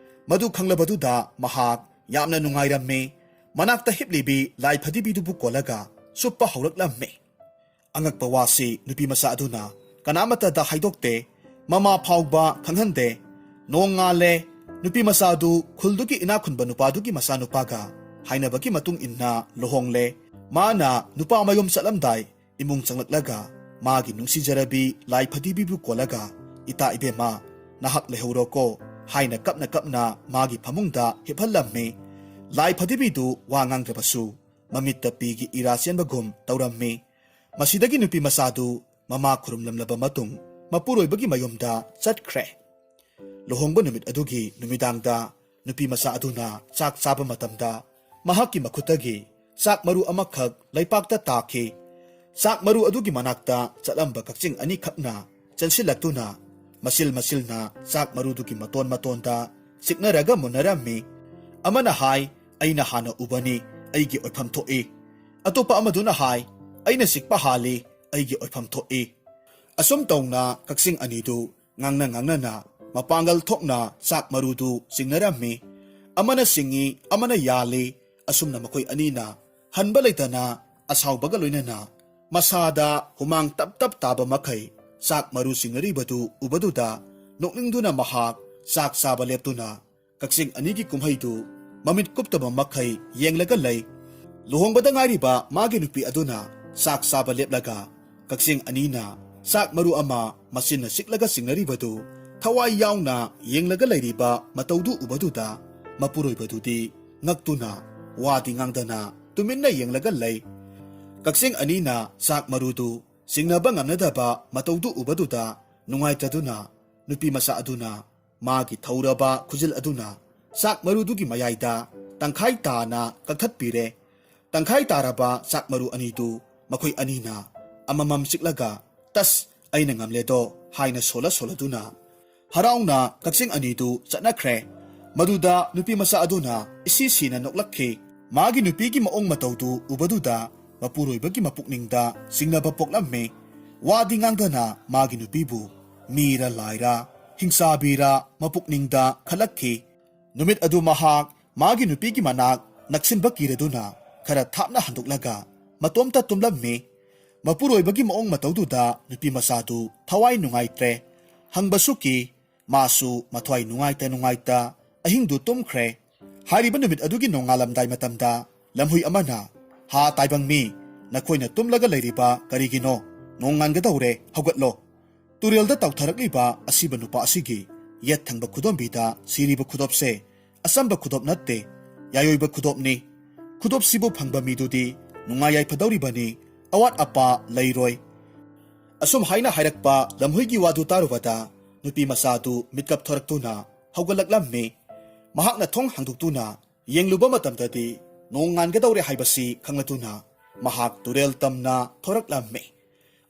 ꯃꯗꯨ ꯈꯪꯂꯕꯗꯨꯗ ꯃꯍꯥꯛ ꯌꯥꯝꯅ ꯅꯨꯡꯉꯥꯏꯔꯝꯃꯤ꯫ ꯃꯅꯥꯛꯇ ꯍꯤꯞꯂꯤꯕꯤ ꯂꯥꯏ ꯐꯗꯤꯕꯤꯗꯨꯕꯨ ꯀꯣꯜꯂꯒ ꯆꯨꯞꯄ ꯍꯧꯔꯛꯂꯝꯃꯤ꯫ ꯑꯉꯛꯄ ꯋꯥꯁꯤ ꯅꯨꯄꯤ ꯃꯆꯥ ꯑꯗꯨꯅ ꯀꯅꯥꯃꯠꯇꯗ ꯍꯥꯏꯗꯣꯛꯇꯦ꯫ ꯃꯃꯥ ꯐꯥꯎꯕ ꯈꯪꯍꯟꯗꯦ꯫ ꯅꯣꯡ ꯉꯥꯜꯂꯦ꯫ ꯅꯨꯄꯤ ꯃꯆꯥ ꯑꯗꯨ ꯈꯨꯜꯗꯨꯒꯤ ꯏꯅꯥꯛ ꯈꯨꯟꯕ ꯅꯨꯄꯥꯗꯨꯒꯤ ꯃꯆꯥꯅꯨꯄꯥꯒ ꯍꯥꯏꯅꯕꯒꯤ ꯃꯇꯨꯡ ꯏꯟꯅ ꯂꯨꯍꯣꯡꯂꯦ꯫ ꯃꯥꯅ ꯅꯨꯄꯥ ꯃꯌꯨꯝ ꯆꯠꯂꯝꯗꯥꯏ ꯏꯃꯨꯡ ꯆꯪꯂꯛꯂꯒ ꯃꯥꯒꯤ ꯅꯨꯡꯁꯤꯖꯔꯕꯤ ꯂꯥꯏ ꯐꯗꯤꯕꯤꯕꯨ ꯀꯣꯜꯂꯒ, "ꯏꯇꯥ ꯏꯕꯦꯝꯃ, ꯅꯍꯥꯛ ꯂꯩꯍꯧꯔꯣꯀꯣ" ꯍꯥꯏꯅ ꯀꯞꯅ ꯀꯞꯅ ꯃꯥꯒꯤ ꯐꯃꯨꯡꯗ ꯍꯤꯞꯍꯜꯂꯝꯃꯤ꯫ ꯂꯥꯏ ꯐꯗꯤꯕꯤꯗꯨ ꯋꯥ ꯉꯥꯡꯗ꯭ꯔꯕꯁꯨ ꯃꯃꯤꯠꯇ ꯄꯤꯒꯤ ꯏꯔꯥ ꯆꯦꯟꯕꯒꯨꯝ ꯇꯧꯔꯝꯃꯤ꯫ ꯃꯁꯤꯗꯒꯤ ꯅꯨꯄꯤ ꯃꯆꯥꯗꯨ ꯃꯃꯥ ꯈꯨꯔꯨꯝꯂꯝꯂꯕ ꯃꯇꯨꯡ ꯃꯄꯨꯔꯣꯏꯕꯒꯤ ꯃꯌꯨꯝꯗ ꯆꯠꯈ꯭ꯔꯦ꯫ ꯂꯨꯍꯣꯡꯕ ꯅꯨꯃꯤꯠ ꯑꯗꯨꯒꯤ ꯅꯨꯃꯤꯗꯥꯡꯗ ꯅꯨꯄꯤ ꯃꯆꯥ ꯑꯗꯨꯅ ꯆꯥꯛ ꯆꯥꯕ ꯃꯇꯝꯗ ꯃꯍꯥꯛꯀꯤ ꯃꯈꯨꯠꯇꯒꯤ ꯆꯥꯛ ꯃꯔꯨ ꯑꯃꯈꯛ ꯂꯩꯄꯥꯛꯇ ꯇꯥꯈꯤ꯫ ꯆꯥꯛ ꯃꯔꯨ ꯑꯗꯨꯒꯤ ꯃꯅꯥꯛꯇ ꯆꯠꯂꯝꯕ ꯀꯛꯆꯤꯡ ꯑꯅꯤꯈꯛꯅ ꯆꯦꯟꯁꯤꯜꯂꯛꯇꯨꯅ ꯃꯆꯤꯜ ꯃꯆꯤꯜꯅ ꯆꯥꯛ ꯃꯔꯨꯗꯨꯒꯤ ꯃꯇꯣꯟ ꯃꯇꯣꯟꯗ ꯆꯤꯛꯅꯔꯒ ꯃꯨꯟꯅꯔꯝꯃꯤ꯫ ꯑꯃꯅ ꯍꯥꯏ, "ꯑꯩꯅ ꯍꯥꯟꯅ ꯎꯕꯅꯤ, ꯑꯩꯒꯤ ꯑꯣꯏꯐꯝ ꯊꯣꯛꯏ"꯫ ꯑꯇꯣꯞꯄ ꯑꯃꯗꯨꯅ ꯍꯥꯏ, "ꯑꯩꯅ ꯆꯤꯛꯄ ꯍꯥꯜꯂꯤ, ꯑꯩꯒꯤ ꯑꯣꯏꯐꯝ ꯊꯣꯛꯏ"꯫ ꯑꯁꯨꯝ ꯇꯧꯅ ꯀꯛꯆꯤꯡ ꯑꯅꯤꯗꯨ ꯉꯥꯡꯅ ꯉꯥꯡꯅꯅ ꯃꯄꯥꯡꯒꯜ ꯊꯣꯛꯅ ꯆꯥꯛ ꯃꯔꯨꯗꯨ ꯆꯤꯡꯅꯔꯝꯃꯤ꯫ ꯑꯃꯅ ꯆꯤꯡꯏ, ꯑꯃꯅ ꯌꯥꯜꯂꯤ꯫ ꯑꯁꯨꯝꯅ ꯃꯈꯣꯏ ꯑꯅꯤꯅ ꯍꯟꯕ ꯂꯩꯇꯅ ꯑꯁꯥꯎꯕꯒ ꯂꯣꯏꯅꯅ ꯃꯁꯥꯗ ꯍꯨꯃꯥꯡ ꯇꯞ ꯇꯞ ꯇꯥꯕ ꯃꯈꯩ ꯆꯥꯛ ꯃꯔꯨ ꯆꯤꯡꯅꯔꯤꯕꯗꯨ ꯎꯕꯗꯨꯗ ꯅꯣꯛꯅꯤꯡꯗꯨꯅ ꯃꯍꯥꯛ ꯆꯥꯛ ꯆꯥꯕ ꯂꯦꯞꯇꯨꯅ ꯀꯛꯆꯦꯡ ꯑꯅꯤꯒꯤ ꯀꯨꯝꯍꯩꯗꯨ ꯃꯃꯤꯠ ꯀꯨꯞꯇꯕ ꯃꯈꯩ ꯌꯦꯡꯂꯒ ꯂꯩ꯫ ꯂꯨꯍꯣꯡꯕꯗ ꯉꯥꯏꯔꯤꯕ ꯃꯥꯒꯤ ꯅꯨꯄꯤ ꯑꯗꯨꯅ ꯆꯥꯛ ꯆꯥꯕ ꯂꯦꯞꯂꯒ ꯀꯛꯆꯦꯡ ꯑꯅꯤꯅ ꯆꯥꯛ ꯃꯔꯨ ꯑꯃ ꯃꯆꯤꯟꯅ ꯆꯤꯛꯂꯒ ꯆꯤꯡꯅꯔꯤꯕꯗꯨ ꯊꯋꯥꯏ ꯌꯥꯎꯅ ꯌꯦꯡꯂꯒ ꯂꯩꯔꯤꯕ ꯃꯇꯧꯗꯨ ꯎꯕꯗꯨꯗ ꯃꯄꯨꯔꯣꯏꯕꯗꯨꯗꯤ ꯉꯛꯇꯨꯅ ꯋꯥꯗꯤ ꯉꯥꯡꯗꯅ ꯇꯨꯃꯤꯟꯅ ꯌꯦꯡꯂꯒ ꯂꯩ꯫ ꯀꯛꯆꯦꯡ ꯑꯅꯤꯅ ꯆꯥꯛ ꯃꯔꯨꯗꯨ ꯆꯤꯡꯅꯕ ꯉꯝꯅꯗꯕ ꯃꯇꯧꯗꯨ ꯎꯕꯗꯨꯗ ꯅꯨꯡꯉꯥꯏꯇꯗꯨꯅ ꯅꯨꯄꯤ ꯃꯆꯥ ꯑꯗꯨꯅ ꯃꯥꯒꯤ ꯊꯧꯔꯕ ꯈꯨꯖꯤꯜ ꯑꯗꯨꯅ ꯆꯥꯛ ꯃꯔꯨꯗꯨꯒꯤ ꯃꯌꯥꯏꯗ ꯇꯪꯈꯥꯏ ꯇꯥꯅ ꯀꯛꯊꯠꯄꯤꯔꯦ꯫ ꯇꯪꯈꯥꯏ ꯇꯥꯔꯕ ꯆꯥꯛ ꯃꯔꯨ ꯑꯅꯤꯗꯨ ꯃꯈꯣꯏ ꯑꯅꯤꯅ ꯑꯃꯃꯝ ꯆꯤꯛꯂꯒ "ꯇꯁ, ꯑꯩꯅ ꯉꯝꯂꯦꯗꯣ" ꯍꯥꯏꯅ ꯁꯣꯜꯂ ꯁꯣꯜꯂꯗꯨꯅ ꯍꯔꯥꯎꯅ ꯀꯛꯆꯦꯡ ꯑꯅꯤꯗꯨ ꯆꯠꯅꯈ꯭ꯔꯦ꯫ ꯃꯗꯨꯗ ꯅꯨꯄꯤ ꯃꯆꯥ ꯑꯗꯨꯅ ꯏꯁꯤ ꯁꯤꯅ ꯅꯣꯛꯂꯛꯈꯤ꯫ ꯃꯥꯒꯤ ꯅꯨꯄꯤꯒꯤ ꯃꯑꯣꯡ ꯃꯇꯧꯗꯨ ꯎꯕꯗꯨꯗ ꯃꯄꯨꯔꯣꯏꯕꯒꯤ ꯃꯄꯨꯛꯅꯤꯡꯗ ꯆꯤꯡꯅꯕ ꯄꯣꯛꯂꯝꯃꯤ꯫ ꯋꯥꯗꯤ ꯉꯥꯡꯗꯅ ꯃꯥꯒꯤ ꯅꯨꯄꯤꯕꯨ ꯃꯤꯔ ꯂꯥꯏꯔ, ꯍꯤꯡꯆꯥꯕꯤꯔ ꯃꯄꯨꯛꯅꯤꯡꯗ ꯈꯜꯂꯛꯈꯤ꯫ ꯅꯨꯃꯤꯠ ꯑꯗꯨ ꯃꯍꯥꯛ ꯃꯥꯒꯤ ꯅꯨꯄꯤꯒꯤ ꯃꯅꯥꯛ ꯅꯛꯁꯤꯟꯕ ꯀꯤꯔꯗꯨꯅ ꯈꯔ ꯊꯥꯞꯅ ꯍꯟꯗꯣꯛꯂꯒ ꯃꯇꯣꯝꯇ ꯇꯨꯝꯂꯝꯃꯤ꯫ ꯃꯄꯨꯔꯣꯏꯕꯒꯤ ꯃꯑꯣꯡ ꯃꯇꯧꯗꯨꯗ ꯅꯨꯄꯤ ꯃꯆꯥꯗꯨ ꯊꯋꯥꯏ ꯅꯨꯡꯉꯥꯏꯇ꯭ꯔꯦ꯫ ꯍꯪꯕꯁꯨ ꯀꯤ꯫ ꯃꯥꯁꯨ ꯃꯊ꯭ꯋꯥꯏ ꯅꯨꯡꯉꯥꯏꯇ ꯅꯨꯡꯉꯥꯏꯇ ꯑꯍꯤꯡꯗꯨ ꯇꯨꯝꯈ꯭ꯔꯦ꯫ ꯍꯥꯏꯔꯤꯕ ꯅꯨꯃꯤꯠ ꯑꯗꯨꯒꯤ ꯅꯣꯡꯉꯥꯜꯂꯝꯗꯥꯏ ꯃꯇꯝꯗ ꯂꯝꯍꯨꯏ ꯑꯃꯅ, "ꯍꯥ ꯇꯥꯏꯕꯪ ꯃꯤ, ꯅꯈꯣꯏꯅ ꯇꯨꯝꯂꯒ ꯂꯩꯔꯤꯕ ꯀꯔꯤꯒꯤꯅꯣ? ꯅꯣꯡ ꯉꯥꯟꯒꯗꯧꯔꯦ, ꯍꯧꯒꯠꯂꯣ!" ꯇꯨꯔꯦꯜꯗ ꯇꯥꯎꯊꯔꯛꯂꯤꯕ ꯑꯁꯤꯕ ꯅꯨꯄꯥ ꯑꯁꯤꯒꯤ ꯌꯦꯠ ꯊꯪꯕ ꯈꯨꯗꯣꯝꯕꯤꯗ ꯁꯤꯔꯤꯕ ꯈꯨꯗꯣꯞꯁꯦ ꯑꯆꯝꯕ ꯈꯨꯗꯣꯞ ꯅꯠꯇꯦ, ꯌꯥꯏꯑꯣꯏꯕ ꯈꯨꯗꯣꯞꯅꯤ꯫ ꯈꯨꯗꯣꯞꯁꯤꯕꯨ ꯐꯪꯕ ꯃꯤꯗꯨꯗꯤ ꯅꯨꯡꯉꯥꯏ ꯌꯥꯏꯐꯗꯧꯔꯤꯕꯅꯤ, ꯑꯋꯥꯠ ꯑꯄꯥ ꯂꯩꯔꯣꯏ꯫ ꯑꯁꯨꯝ ꯍꯥꯏꯅ ꯍꯥꯏꯔꯛꯄ ꯂꯝꯍꯨꯏꯒꯤ ꯋꯥꯗꯨ ꯇꯥꯔꯨꯕꯗ ꯅꯨꯄꯤ ꯃꯆꯥꯗꯨ ꯃꯤꯠꯀꯞ ꯊꯣꯔꯛꯇꯨꯅ ꯍꯧꯒꯠꯂꯛꯂꯝꯃꯤ꯫ ꯃꯍꯥꯛꯅ ꯊꯣꯡ ꯍꯥꯡꯗꯣꯛꯇꯨꯅ ꯌꯦꯡꯂꯨꯕ ꯃꯇꯝꯗꯗꯤ ꯅꯣꯡ ꯉꯥꯟꯒꯗꯧꯔꯦ ꯍꯥꯏꯕꯁꯤ ꯈꯪꯂꯗꯨꯅ ꯃꯍꯥꯛ ꯇꯨꯔꯦꯜ ꯇꯝꯅ ꯊꯣꯔꯛꯂꯝꯃꯤ꯫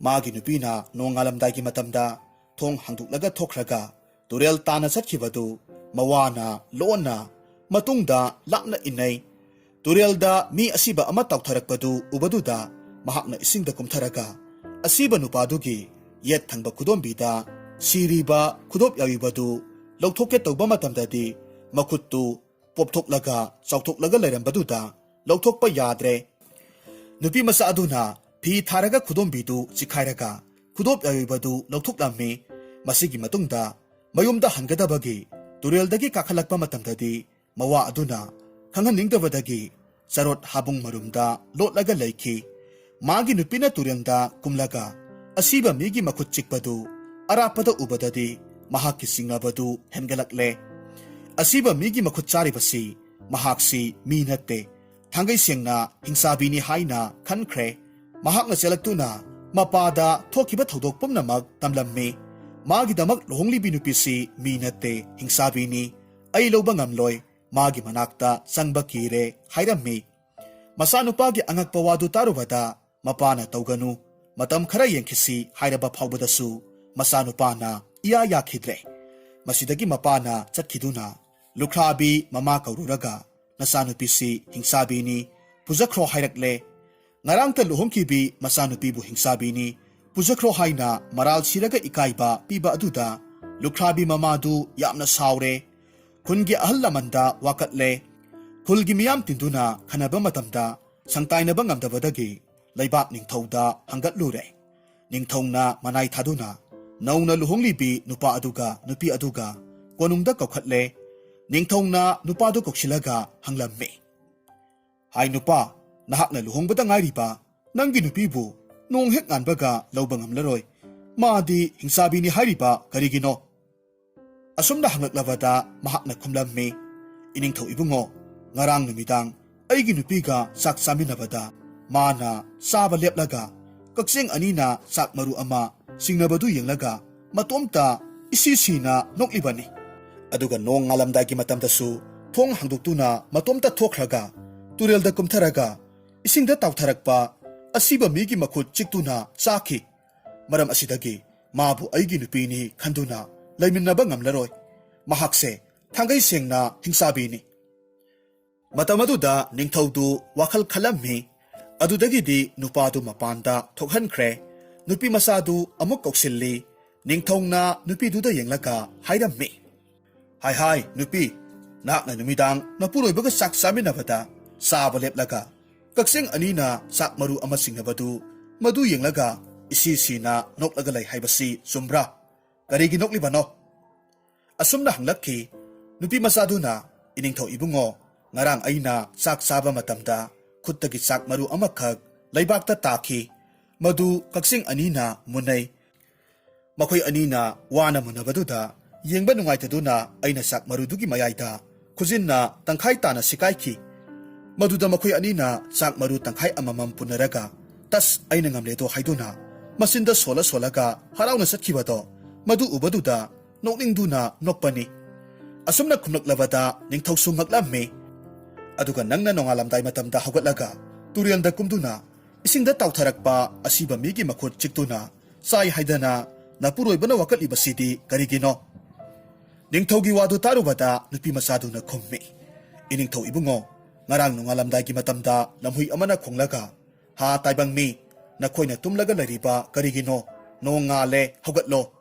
ꯃꯥꯒꯤ ꯅꯨꯄꯤꯅ ꯅꯣꯡꯉꯥꯜꯂꯝꯗꯥꯏꯒꯤ ꯃꯇꯝꯗ ꯊꯣꯡ ꯍꯥꯡꯗꯣꯛꯂꯒ ꯊꯣꯛꯈ꯭ꯔꯒ ꯇꯨꯔꯦꯜ ꯇꯥꯅ ꯆꯠꯈꯤꯕꯗꯨ ꯃꯋꯥꯅ ꯂꯣꯟꯅ ꯃꯇꯨꯡꯗ ꯂꯥꯞꯅ ꯏꯟꯅꯩ꯫ ꯇꯨꯔꯦꯜꯗ ꯃꯤ ꯑꯁꯤꯕ ꯑꯃ ꯇꯥꯎꯊꯔꯛꯄꯗꯨ ꯎꯕꯗꯨꯗ ꯃꯍꯥꯛꯅ ꯏꯁꯤꯡꯗ ꯀꯨꯝꯊꯔꯒ ꯑꯁꯤꯕ ꯅꯨꯄꯥꯗꯨꯒꯤ ꯌꯦꯠ ꯊꯪꯕ ꯈꯨꯗꯣꯝꯕꯤꯗ ꯁꯤꯔꯤꯕ ꯈꯨꯗꯣꯞ ꯌꯥꯎꯔꯤꯕꯗꯨ ꯂꯧꯊꯣꯛꯀꯦ ꯇꯧꯕ ꯃꯇꯝꯗꯗꯤ ꯃꯈꯨꯠꯇꯨ ꯄꯣꯞꯊꯣꯛꯂꯒ ꯆꯥꯎꯊꯣꯛꯂꯒ ꯂꯩꯔꯝꯕꯗꯨꯗ ꯂꯧꯊꯣꯛꯄ ꯌꯥꯗ꯭ꯔꯦ꯫ ꯅꯨꯄꯤ ꯃꯆꯥ ꯑꯗꯨꯅ ꯐꯤ ꯊꯥꯔꯒ ꯈꯨꯗꯣꯝꯕꯤꯗꯨ ꯆꯤꯈꯥꯏꯔꯒ ꯈꯨꯗꯣꯞ ꯑꯌꯣꯏꯕꯗꯨ ꯂꯧꯊꯣꯛꯂꯝꯃꯤ꯫ ꯃꯁꯤꯒꯤ ꯃꯇꯨꯡꯗ ꯃꯌꯨꯝꯗ ꯍꯟꯒꯗꯕꯒꯤ ꯇꯨꯔꯦꯜꯗꯒꯤ ꯀꯥꯈꯠꯂꯛꯄ ꯃꯇꯝꯗꯗꯤ ꯃꯋꯥ ꯑꯗꯨꯅ ꯈꯪꯍꯟꯅꯤꯡꯗꯕꯗꯒꯤ ꯆꯔꯣꯠ ꯍꯥꯕꯨꯡ ꯃꯔꯨꯝꯗ ꯂꯣꯠꯂꯒ ꯂꯩꯈꯤ꯫ ꯃꯥꯒꯤ ꯅꯨꯄꯤꯅ ꯇꯨꯔꯦꯜꯗ ꯀꯨꯝꯂꯒ ꯑꯁꯤꯕ ꯃꯤꯒꯤ ꯃꯈꯨꯠ ꯆꯤꯛꯄꯗꯨ ꯑꯔꯥꯞꯄꯗ ꯎꯕꯗꯗꯤ ꯃꯍꯥꯛꯀꯤ ꯆꯤꯡꯅꯕꯗꯨ ꯍꯦꯟꯒꯠꯂꯛꯂꯦ꯫ ꯑꯁꯤꯕ ꯃꯤꯒꯤ ꯃꯈꯨꯠ ꯆꯥꯔꯤꯕꯁꯤ ꯃꯍꯥꯛꯁꯤ ꯃꯤ ꯅꯠꯇꯦ, ꯊꯥꯡꯒꯩ ꯁꯦꯡꯅ ꯍꯤꯡꯆꯥꯕꯤꯅꯤ ꯍꯥꯏꯅ ꯈꯟꯈ꯭ꯔꯦ꯫ ꯃꯍꯥꯛꯅ ꯆꯦꯜꯂꯛꯇꯨꯅ ꯃꯄꯥꯗ ꯊꯣꯛꯈꯤꯕ ꯊꯧꯗꯣꯛ ꯄꯨꯝꯅꯃꯛ ꯇꯝꯂꯝꯃꯤ꯫ ꯃꯥꯒꯤꯗꯃꯛ ꯂꯨꯍꯣꯡꯂꯤꯕꯤ ꯅꯨꯄꯤꯁꯤ ꯃꯤ ꯅꯠꯇꯦ, ꯍꯤꯡꯆꯥꯕꯤꯅꯤ꯫ ꯑꯩ ꯂꯧꯕ ꯉꯝꯂꯣꯏ, ꯃꯥꯒꯤ ꯃꯅꯥꯛꯇ ꯆꯪꯕ ꯀꯤꯔꯦ ꯍꯥꯏꯔꯝꯃꯤ꯫ ꯃꯆꯥꯅꯨꯄꯥꯒꯤ ꯑꯉꯛꯄ ꯋꯥꯗꯨ ꯇꯥꯔꯨꯕꯗ ꯃꯄꯥꯅ "ꯇꯧꯒꯅꯨ, ꯃꯇꯝ ꯈꯔ ꯌꯦꯡꯈꯤꯁꯤ" ꯍꯥꯏꯔꯕ ꯐꯥꯎꯕꯗꯁꯨ ꯃꯆꯥꯅꯨꯄꯥꯅ ꯏꯌꯥ ꯌꯥꯈꯤꯗ꯭ꯔꯦ꯫ ꯃꯁꯤꯗꯒꯤ ꯃꯄꯥꯅ ꯆꯠꯈꯤꯗꯨꯅ ꯂꯨꯈ꯭ꯔꯥꯕꯤ ꯃꯃꯥ ꯀꯧꯔꯨꯔꯒ, "ꯅꯆꯥꯅꯨꯄꯤꯁꯤ ꯍꯤꯡꯆꯥꯕꯤꯅꯤ, ꯄꯨꯖꯈ꯭ꯔꯣ" ꯍꯥꯏꯔꯛꯂꯦ꯫ ꯉꯔꯥꯡꯇ ꯂꯨꯍꯣꯡꯈꯤꯕꯤ ꯃꯆꯥꯅꯨꯄꯤꯕꯨ ꯍꯤꯡꯆꯥꯕꯤꯅꯤ, ꯄꯨꯖꯈ꯭ꯔꯣ ꯍꯥꯏꯅ ꯃꯔꯥꯜ ꯁꯤꯔꯒ ꯏꯀꯥꯏꯕ ꯄꯤꯕ ꯑꯗꯨꯗ ꯂꯨꯈ꯭ꯔꯥꯕꯤ ꯃꯃꯥꯗꯨ ꯌꯥꯝꯅ ꯁꯥꯎꯔꯦ꯫ ꯈꯨꯟꯒꯤ ꯑꯍꯜ ꯂꯃꯟꯗ ꯋꯥꯀꯠꯂꯦ꯫ ꯈꯨꯜꯒꯤ ꯃꯤꯌꯥꯝ ꯇꯤꯟꯗꯨꯅ ꯈꯟꯅꯕ ꯃꯇꯝꯗ ꯁꯪꯇꯥꯏꯅꯕ ꯉꯝꯗꯕꯗꯒꯤ ꯂꯩꯕꯥꯛ ꯅꯤꯡꯊꯧꯗ ꯍꯪꯒꯠꯂꯨꯔꯦ꯫ ꯅꯤꯡꯊꯧꯅ ꯃꯅꯥꯏ ꯊꯥꯗꯨꯅ ꯅꯧꯅ ꯂꯨꯍꯣꯡꯂꯤꯕꯤ ꯅꯨꯄꯥ ꯑꯗꯨꯒ ꯅꯨꯄꯤ ꯑꯗꯨꯒ ꯀꯣꯅꯨꯡꯗ ꯀꯧꯈꯠꯂꯦ꯫ ꯅꯤꯡꯊꯧꯅ ꯅꯨꯄꯥꯗꯨ ꯀꯧꯁꯤꯜꯂꯒ ꯍꯪꯂꯝꯃꯤ, "ꯍꯥꯏ ꯅꯨꯄꯥ, ꯅꯍꯥꯛꯅ ꯂꯨꯍꯣꯡꯕꯗ ꯉꯥꯏꯔꯤꯕ ꯅꯪꯒꯤ ꯅꯨꯄꯤꯕꯨ ꯅꯣꯡ ꯍꯦꯛ ꯉꯥꯟꯕꯒ ꯂꯧꯕ ꯉꯝꯂꯔꯣꯏ꯫ ꯃꯥꯗꯤ ꯍꯤꯡꯆꯥꯕꯤꯅꯤ ꯍꯥꯏꯔꯤꯕ ꯀꯔꯤꯒꯤꯅꯣ?" ꯑꯁꯨꯝꯅ ꯍꯪꯂꯛꯂꯕꯗ ꯃꯍꯥꯛꯅ ꯈꯨꯝꯂꯝꯃꯤ, "ꯏꯅꯤꯡꯊꯧ ꯏꯕꯨꯡꯉꯣ, ꯉꯔꯥꯡ ꯅꯨꯃꯤꯗꯥꯡ ꯑꯩꯒꯤ ꯅꯨꯄꯤꯒ ꯆꯥꯛ ꯆꯥꯃꯤꯟꯅꯕꯗ ꯃꯥꯅ ꯆꯥꯕ ꯂꯦꯞꯂꯒ ꯀꯛꯆꯦꯡ ꯑꯅꯤꯅ ꯆꯥꯛ ꯃꯔꯨ ꯑꯃ ꯆꯤꯡꯅꯕꯗꯨ ꯌꯦꯡꯂꯒ ꯃꯇꯣꯝꯇ ꯏꯁꯤ ꯁꯤꯅ ꯅꯣꯛꯂꯤꯕꯅꯤ꯫ ꯑꯗꯨꯒ ꯅꯣꯡ ꯉꯥꯜꯂꯝꯗꯥꯏꯒꯤ ꯃꯇꯝꯗꯁꯨ ꯊꯣꯡ ꯍꯥꯡꯗꯣꯛꯇꯨꯅ ꯃꯇꯣꯝꯇ ꯊꯣꯛꯈ꯭ꯔꯒ ꯇꯨꯔꯦꯜꯗ ꯀꯨꯝꯊꯔꯒ ꯏꯁꯤꯡꯗ ꯇꯥꯎꯊꯔꯛꯄ ꯑꯁꯤꯕ ꯃꯤꯒꯤ ꯃꯈꯨꯠ ꯆꯤꯛꯇꯨꯅ ꯆꯥꯈꯤ꯫ ꯃꯔꯝ ꯑꯁꯤꯗꯒꯤ ꯃꯥꯕꯨ ꯑꯩꯒꯤ ꯅꯨꯄꯤꯅꯤ ꯈꯟꯗꯨꯅ ꯂꯩꯃꯤꯟꯅꯕ ꯉꯝꯂꯔꯣꯏ꯫ ꯃꯍꯥꯛꯁꯦ ꯊꯥꯡꯒꯩ ꯁꯦꯡꯅ ꯍꯤꯡꯆꯥꯕꯤꯅꯤ"꯫ ꯃꯇꯝ ꯑꯗꯨꯗ ꯅꯤꯡꯊꯧꯗꯨ ꯋꯥꯈꯜ ꯈꯜꯂꯝꯃꯤ꯫ ꯑꯗꯨꯗꯒꯤꯗꯤ ꯅꯨꯄꯥꯗꯨ ꯃꯄꯥꯟꯗ ꯊꯣꯛꯍꯟꯈ꯭ꯔꯦ꯫ ꯅꯨꯄꯤ ꯃꯆꯥꯗꯨ ꯑꯃꯨꯛ ꯀꯧꯁꯤꯜꯂꯤ꯫ ꯅꯤꯡꯊꯧꯅ ꯅꯨꯄꯤꯗꯨꯗ ꯌꯦꯡꯂꯒ ꯍꯥꯏꯔꯝꯃꯤ, "ꯍꯥꯏ ꯍꯥꯏ ꯅꯨꯄꯤ, ꯅꯍꯥꯛꯅ ꯅꯨꯃꯤꯗꯥꯡ ꯃꯄꯨꯔꯣꯏꯕꯒ ꯆꯥꯛ ꯆꯥꯃꯤꯟꯅꯕꯗ ꯆꯥꯕ ꯂꯦꯞꯂꯒ ꯀꯛꯆꯦꯡ ꯑꯅꯤꯅ ꯆꯥꯛ ꯃꯔꯨ ꯑꯃ ꯆꯤꯡꯅꯕꯗꯨ, ꯃꯗꯨ ꯌꯦꯡꯂꯒ ꯏꯁꯤ ꯁꯤꯅ ꯅꯣꯛꯂꯒ ꯂꯩ ꯍꯥꯏꯕꯁꯤ ꯆꯨꯝꯕ꯭ꯔꯥ? ꯀꯔꯤꯒꯤ ꯅꯣꯛꯂꯤꯕꯅꯣ?" ꯑꯁꯨꯝꯅ ꯍꯪꯂꯛꯈꯤ꯫ ꯅꯨꯄꯤ ꯃꯆꯥꯗꯨꯅ, "ꯏꯅꯤꯡꯊꯧ ꯏꯕꯨꯡꯉꯣ, ꯉꯔꯥꯡ ꯑꯩꯅ ꯆꯥꯛ ꯆꯥꯕ ꯃꯇꯝꯗ ꯈꯨꯠꯇꯒꯤ ꯆꯥꯛ ꯃꯔꯨ ꯑꯃꯈꯛ ꯂꯩꯕꯥꯛꯇ ꯇꯥꯈꯤ꯫ ꯃꯗꯨ ꯀꯛꯆꯦꯡ ꯑꯅꯤꯅ ꯃꯨꯟꯅꯩ꯫ ꯃꯈꯣꯏ ꯑꯅꯤꯅ ꯋꯥꯅ ꯃꯨꯟꯅꯕꯗꯨꯗ ꯌꯦꯡꯕ ꯅꯨꯡꯉꯥꯏꯇꯗꯨꯅ ꯑꯩꯅ ꯆꯥꯛ ꯃꯔꯨꯗꯨꯒꯤ ꯃꯌꯥꯏꯗ ꯈꯨꯖꯤꯟꯅ ꯇꯪꯈꯥꯏ ꯇꯥꯅ ꯁꯤꯀꯥꯏꯈꯤ꯫ ꯃꯗꯨꯗ ꯃꯈꯣꯏ ꯑꯅꯤꯅ ꯆꯥꯛ ꯃꯔꯨ ꯇꯪꯈꯥꯏ ꯑꯃꯃꯝ ꯄꯨꯟꯅꯔꯒ, ꯇꯁ, ꯑꯩꯅ ꯉꯝꯂꯦꯗꯣ ꯍꯥꯏꯗꯨꯅ ꯃꯆꯤꯟꯗ ꯁꯣꯜꯂ ꯁꯣꯜꯂꯒ ꯍꯔꯥꯎꯅ ꯆꯠꯈꯤꯕꯗꯣ, ꯃꯗꯨ ꯎꯕꯗꯨꯗ ꯅꯣꯛꯅꯤꯡꯗꯨꯅ ꯅꯣꯛꯄꯅꯤ꯫ ꯑꯁꯨꯝꯅ ꯈꯨꯝꯂꯛꯂꯕꯗ ꯅꯤꯡꯊꯧꯁꯨ ꯉꯛꯂꯝꯃꯤ꯫ ꯑꯗꯨꯒ ꯅꯪꯅ ꯅꯣꯡꯉꯥꯜꯂꯝꯗꯥꯏ ꯃꯇꯝꯗ ꯍꯧꯒꯠꯂꯒ ꯇꯨꯔꯦꯜꯗ ꯀꯨꯝꯗꯨꯅ ꯏꯁꯤꯡꯗ ꯇꯥꯎꯊꯔꯛꯄ ꯑꯁꯤꯕ ꯃꯤꯒꯤ ꯃꯈꯨꯠ ꯆꯤꯛꯇꯨꯅ ꯆꯥꯏ ꯍꯥꯏꯗꯅ ꯅꯄꯨꯔꯣꯏꯕꯅ ꯋꯥꯀꯠꯂꯤꯕꯁꯤꯗꯤ ꯀꯔꯤꯒꯤꯅꯣ?" ꯅꯤꯡꯊꯧꯒꯤ ꯋꯥꯗꯨ ꯇꯥꯔꯨꯕꯗ ꯅꯨꯄꯤ ꯃꯆꯥꯗꯨꯅ ꯈꯨꯝꯃꯤ, "ꯏꯅꯤꯡꯊꯧ ꯏꯕꯨꯡꯉꯣ, ꯉꯔꯥꯡ ꯅꯣꯡꯉꯥꯜꯂꯝꯗꯥꯏꯒꯤ ꯃꯇꯝꯗ ꯂꯝꯍꯨꯏ ꯑꯃꯅ ꯈꯣꯡꯂꯒ, 'ꯍꯥ, ꯇꯥꯏꯕꯪ ꯃꯤ, ꯅꯈꯣꯏꯅ ꯇꯨꯝꯂꯒ ꯂꯩꯔꯤꯕ ꯀꯔꯤꯒꯤꯅꯣ? ꯅꯣꯡ ꯉꯥꯜꯂꯦ, ꯍꯧꯒꯠꯂꯣ꯫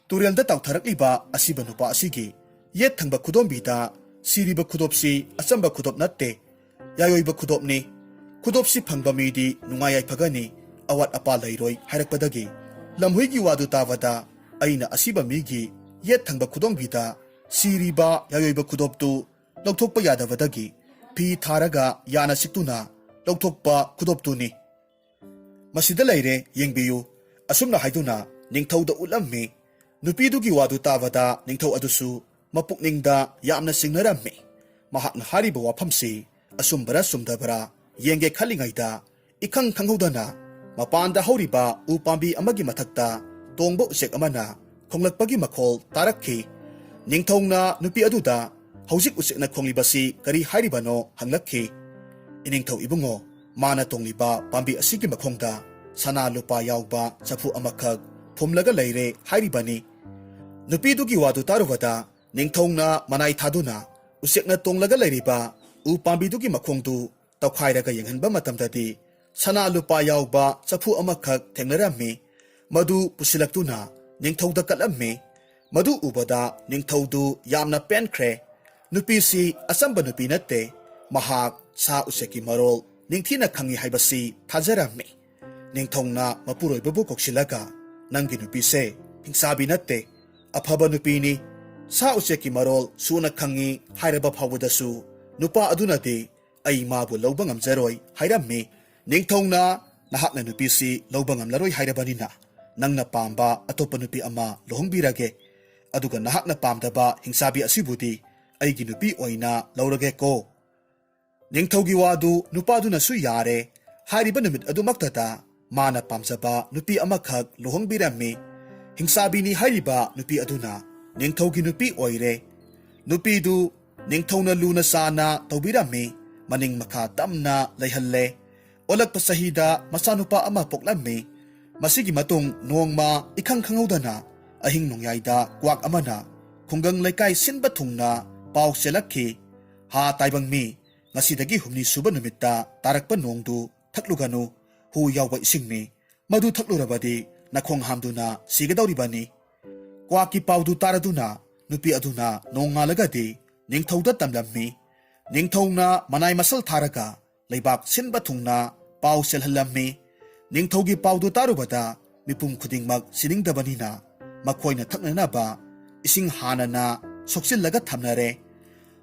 ꯇꯨꯔꯦꯜꯗ ꯇꯥꯎꯊꯔꯛꯂꯤꯕ ꯑꯁꯤꯕ ꯅꯨꯄꯥ ꯑꯁꯤꯒꯤ ꯌꯦꯠ ꯊꯪꯕ ꯈꯨꯗꯣꯝꯕꯤꯗ ꯁꯤꯔꯤꯕ ꯈꯨꯗꯣꯞꯁꯤ ꯑꯆꯝꯕ ꯈꯨꯗꯣꯞ ꯅꯠꯇꯦ, ꯌꯥꯏꯑꯣꯏꯕ ꯈꯨꯗꯣꯞꯅꯤ꯫ ꯈꯨꯗꯣꯞꯁꯤ ꯐꯪꯕ ꯃꯤꯗꯤ ꯅꯨꯡꯉꯥꯏ ꯌꯥꯏꯐꯒꯅꯤ, ꯑꯋꯥꯠ ꯑꯄꯥ ꯂꯩꯔꯣꯏ' ꯍꯥꯏꯔꯛꯄꯗꯒꯤ ꯂꯝꯍꯨꯏꯒꯤ ꯋꯥꯗꯨ ꯇꯥꯕꯗ ꯑꯩꯅ ꯑꯁꯤꯕ ꯃꯤꯒꯤ ꯌꯦꯠ ꯊꯪꯕ ꯈꯨꯗꯣꯝꯕꯤꯗ ꯁꯤꯔꯤꯕ ꯌꯥꯏꯑꯣꯏꯕ ꯈꯨꯗꯣꯞꯇꯨ ꯂꯧꯊꯣꯛꯄ ꯌꯥꯗꯕꯗꯒꯤ ꯐꯤ ꯊꯥꯔꯒ ꯌꯥꯅ ꯁꯤꯛꯇꯨꯅ ꯂꯧꯊꯣꯛꯄ ꯈꯨꯗꯣꯞꯇꯨꯅꯤ꯫ ꯃꯁꯤꯗ ꯂꯩꯔꯦ, ꯌꯦꯡꯕꯤꯌꯨ" ꯑꯁꯨꯝꯅ ꯍꯥꯏꯗꯨꯅ ꯅꯤꯡꯊꯧꯗ ꯎꯠꯂꯝꯃꯤ꯫ ꯅꯨꯄꯤꯗꯨꯒꯤ ꯋꯥꯗꯨ ꯇꯥꯕꯗ ꯅꯤꯡꯊꯧ ꯑꯗꯨꯁꯨ ꯃꯄꯨꯛꯅꯤꯡꯗ ꯌꯥꯝꯅ ꯆꯤꯡꯅꯔꯝꯃꯤ꯫ ꯃꯍꯥꯛꯅ ꯍꯥꯏꯔꯤꯕ ꯋꯥꯐꯝꯁꯤ ꯑꯆꯨꯝꯕꯔꯥ ꯆꯨꯝꯗꯕꯔꯥ ꯌꯦꯡꯒꯦ ꯈꯜꯂꯤꯉꯩꯗ, ꯏꯈꯪ ꯈꯪꯍꯧꯗꯅ ꯃꯄꯥꯟꯗ ꯍꯧꯔꯤꯕ ꯎ ꯄꯥꯝꯕꯤ ꯑꯃꯒꯤ ꯃꯊꯛꯇ ꯇꯣꯡꯕ ꯎꯆꯦꯛ ꯑꯃꯅ ꯈꯣꯡꯂꯛꯄꯒꯤ ꯃꯈꯣꯜ ꯇꯥꯔꯛꯈꯤ꯫ ꯅꯤꯡꯊꯧꯅ ꯅꯨꯄꯤ ꯑꯗꯨꯗ, "ꯍꯧꯖꯤꯛ ꯎꯆꯦꯛꯅ ꯈꯣꯡꯂꯤꯕꯁꯤ ꯀꯔꯤ ꯍꯥꯏꯔꯤꯕꯅꯣ?" ꯍꯪꯂꯛꯈꯤ꯫ "ꯏꯅꯤꯡꯊꯧ ꯏꯕꯨꯡꯉꯣ, ꯃꯥꯅ ꯇꯣꯡꯂꯤꯕ ꯄꯥꯝꯕꯤ ꯑꯁꯤꯒꯤ ꯃꯈꯣꯡꯗ ꯁꯅꯥ ꯂꯨꯄꯥ ꯌꯥꯎꯕ ꯆꯐꯨ ꯑꯃꯈꯛ ꯐꯨꯝꯂꯒ ꯂꯩꯔꯦ" ꯍꯥꯏꯔꯤꯕꯅꯤ꯫ ꯅꯨꯄꯤꯗꯨꯒꯤ ꯋꯥꯗꯨ ꯇꯥꯔꯨꯕꯗ ꯅꯤꯡꯊꯧꯅ ꯃꯅꯥꯏ ꯊꯥꯗꯨꯅ ꯎꯆꯦꯛꯅ ꯇꯣꯡꯂꯒ ꯂꯩꯔꯤꯕ ꯎ ꯄꯥꯝꯕꯤꯗꯨꯒꯤ ꯃꯈꯣꯡꯗꯨ ꯇꯧꯈꯥꯏꯔꯒ ꯌꯦꯡꯍꯟꯕ ꯃꯇꯝꯗꯗꯤ ꯁꯅꯥ ꯂꯨꯄꯥ ꯌꯥꯎꯕ ꯆꯐꯨ ꯑꯃꯈꯛ ꯊꯦꯡꯅꯔꯝꯃꯤ꯫ ꯃꯗꯨ ꯄꯨꯁꯤꯜꯂꯛꯇꯨꯅ ꯅꯤꯡꯊꯧꯗ ꯀꯠꯂꯝꯃꯤ꯫ ꯃꯗꯨ ꯎꯕꯗ ꯅꯤꯡꯊꯧꯗꯨ ꯌꯥꯝꯅ ꯄꯦꯟꯈ꯭ꯔꯦ꯫ ꯅꯨꯄꯤꯁꯤ ꯑꯆꯝꯕ ꯅꯨꯄꯤ ꯅꯠꯇꯦ꯫ ꯃꯍꯥꯛ ꯁꯥ ꯎꯆꯦꯛꯀꯤ ꯃꯔꯣꯜ ꯅꯤꯡꯊꯤꯅ ꯈꯪꯏ ꯍꯥꯏꯕꯁꯤ ꯊꯥꯖꯔꯝꯃꯤ꯫ ꯅꯤꯡꯊꯧꯅ ꯃꯄꯨꯔꯣꯏꯕꯕꯨ ꯀꯧꯁꯤꯜꯂꯒ, "ꯅꯪꯒꯤ ꯅꯨꯄꯤꯁꯦ ꯍꯤꯡꯆꯥꯕꯤ ꯅꯠꯇꯦ, ꯑꯐꯕ ꯅꯨꯄꯤꯅꯤ꯫ ꯁꯥ ꯎꯆꯦꯛꯀꯤ ꯃꯔꯣꯜ ꯁꯨꯅ ꯈꯪꯏ" ꯍꯥꯏꯔꯕ ꯐꯥꯎꯕꯗꯁꯨ ꯅꯨꯄꯥ ꯑꯗꯨꯅꯗꯤ "ꯑꯩ ꯃꯥꯕꯨ ꯂꯧꯕ ꯉꯝꯖꯔꯣꯏ" ꯍꯥꯏꯔꯝꯃꯤ꯫ ꯅꯤꯡꯊꯧꯅ, "ꯅꯍꯥꯛꯅ ꯅꯨꯄꯤꯁꯤ ꯂꯧꯕ ꯉꯝꯂꯔꯣꯏ ꯍꯥꯏꯔꯕꯅꯤꯅ, ꯅꯪꯅ ꯄꯥꯝꯕ ꯑꯇꯣꯞꯄ ꯅꯨꯄꯤ ꯑꯃ ꯂꯨꯍꯣꯡꯕꯤꯔꯒꯦ꯫ ꯑꯗꯨꯒ ꯅꯍꯥꯛꯅ ꯄꯥꯝꯗꯕ ꯍꯤꯡꯆꯥꯕꯤ ꯑꯁꯤꯕꯨꯗꯤ ꯑꯩꯒꯤ ꯅꯨꯄꯤ ꯑꯣꯏꯅ ꯂꯧꯔꯒꯦꯀꯣ"꯫ ꯅꯤꯡꯊꯧꯒꯤ ꯋꯥꯗꯨ ꯅꯨꯄꯥꯗꯨꯅꯁꯨ ꯌꯥꯔꯦ꯫ ꯍꯥꯏꯔꯤꯕ ꯅꯨꯃꯤꯠ ꯑꯗꯨꯃꯛꯇꯗ ꯃꯥꯅ ꯄꯥꯝꯖꯕ ꯅꯨꯄꯤ ꯑꯃꯈꯛ ꯂꯨꯍꯣꯡꯕꯤꯔꯝꯃꯤ꯫ ꯍꯤꯡꯆꯥꯕꯤꯅꯤ ꯍꯥꯏꯔꯤꯕ ꯅꯨꯄꯤ ꯑꯗꯨꯅ ꯅꯤꯡꯊꯧꯒꯤ ꯅꯨꯄꯤ ꯑꯣꯏꯔꯦ꯫ ꯅꯨꯄꯤꯗꯨ ꯅꯤꯡꯊꯧꯅ ꯂꯨꯅ ꯆꯥꯅ ꯇꯧꯕꯤꯔꯝꯃꯤ꯫ ꯃꯅꯤꯡ ꯃꯈꯥ ꯇꯝꯅ ꯂꯩꯍꯜꯂꯦ꯫ ꯑꯣꯜꯂꯛꯄ ꯆꯍꯤꯗ ꯃꯆꯥꯅꯨꯄꯥ ꯑꯃ ꯄꯣꯛꯂꯝꯃꯤ꯫ ꯃꯁꯤꯒꯤ ꯃꯇꯨꯡ ꯅꯣꯡꯃ ꯏꯈꯪ ꯈꯪꯍꯧꯗꯅ ꯑꯍꯤꯡ ꯅꯣꯡꯌꯥꯏꯗ ꯀ꯭ꯋꯥꯛ ꯑꯃꯅ ꯈꯨꯡꯒꯪ ꯂꯩꯀꯥꯏ ꯁꯤꯟꯕ ꯊꯨꯡꯅ ꯄꯥꯎ ꯆꯦꯜꯂꯛꯈꯤ, "ꯍꯥ ꯇꯥꯏꯕꯪ ꯃꯤ, ꯉꯁꯤꯗꯒꯤ ꯍꯨꯝꯅꯤ ꯁꯨꯕ ꯅꯨꯃꯤꯠꯇ ꯇꯥꯔꯛꯄ ꯅꯣꯡꯗꯨ ꯊꯛꯂꯨꯒꯅꯨ꯫ ꯍꯨ ꯌꯥꯎꯕ ꯏꯁꯤꯡꯅꯤ꯫ ꯃꯗꯨ ꯊꯛꯂꯨꯔꯕꯗꯤ ꯅꯈꯣꯡ ꯍꯥꯝꯗꯨꯅ ꯁꯤꯒꯗꯧꯔꯤꯕꯅꯤ"꯫ ꯀ꯭ꯋꯥꯛꯀꯤ ꯄꯥꯎꯗꯨ ꯇꯥꯔꯗꯨꯅ ꯅꯨꯄꯤ ꯑꯗꯨꯅ ꯅꯣꯡꯉꯥꯜꯂꯒꯗꯤ ꯅꯤꯡꯊꯧꯗ ꯇꯝꯂꯝꯃꯤ꯫ ꯅꯤꯡꯊꯧꯅ ꯃꯅꯥꯏ ꯃꯁꯜ ꯊꯥꯔꯒ ꯂꯩꯕꯥꯛ ꯁꯤꯟꯕ ꯊꯨꯡꯅ ꯄꯥꯎ ꯆꯦꯜꯍꯜꯂꯝꯃꯤ꯫ ꯅꯤꯡꯊꯧꯒꯤ ꯄꯥꯎꯗꯨ ꯇꯥꯔꯨꯕꯗ ꯃꯤꯄꯨꯝ ꯈꯨꯗꯤꯡꯃꯛ ꯁꯤꯅꯤꯡꯗꯕꯅꯤꯅ ꯃꯈꯣꯏꯅ ꯊꯛꯅꯅꯕ ꯏꯁꯤꯡ ꯍꯥꯟꯅꯅ ꯁꯣꯛꯆꯤꯜꯂꯒ ꯊꯝꯅꯔꯦ꯫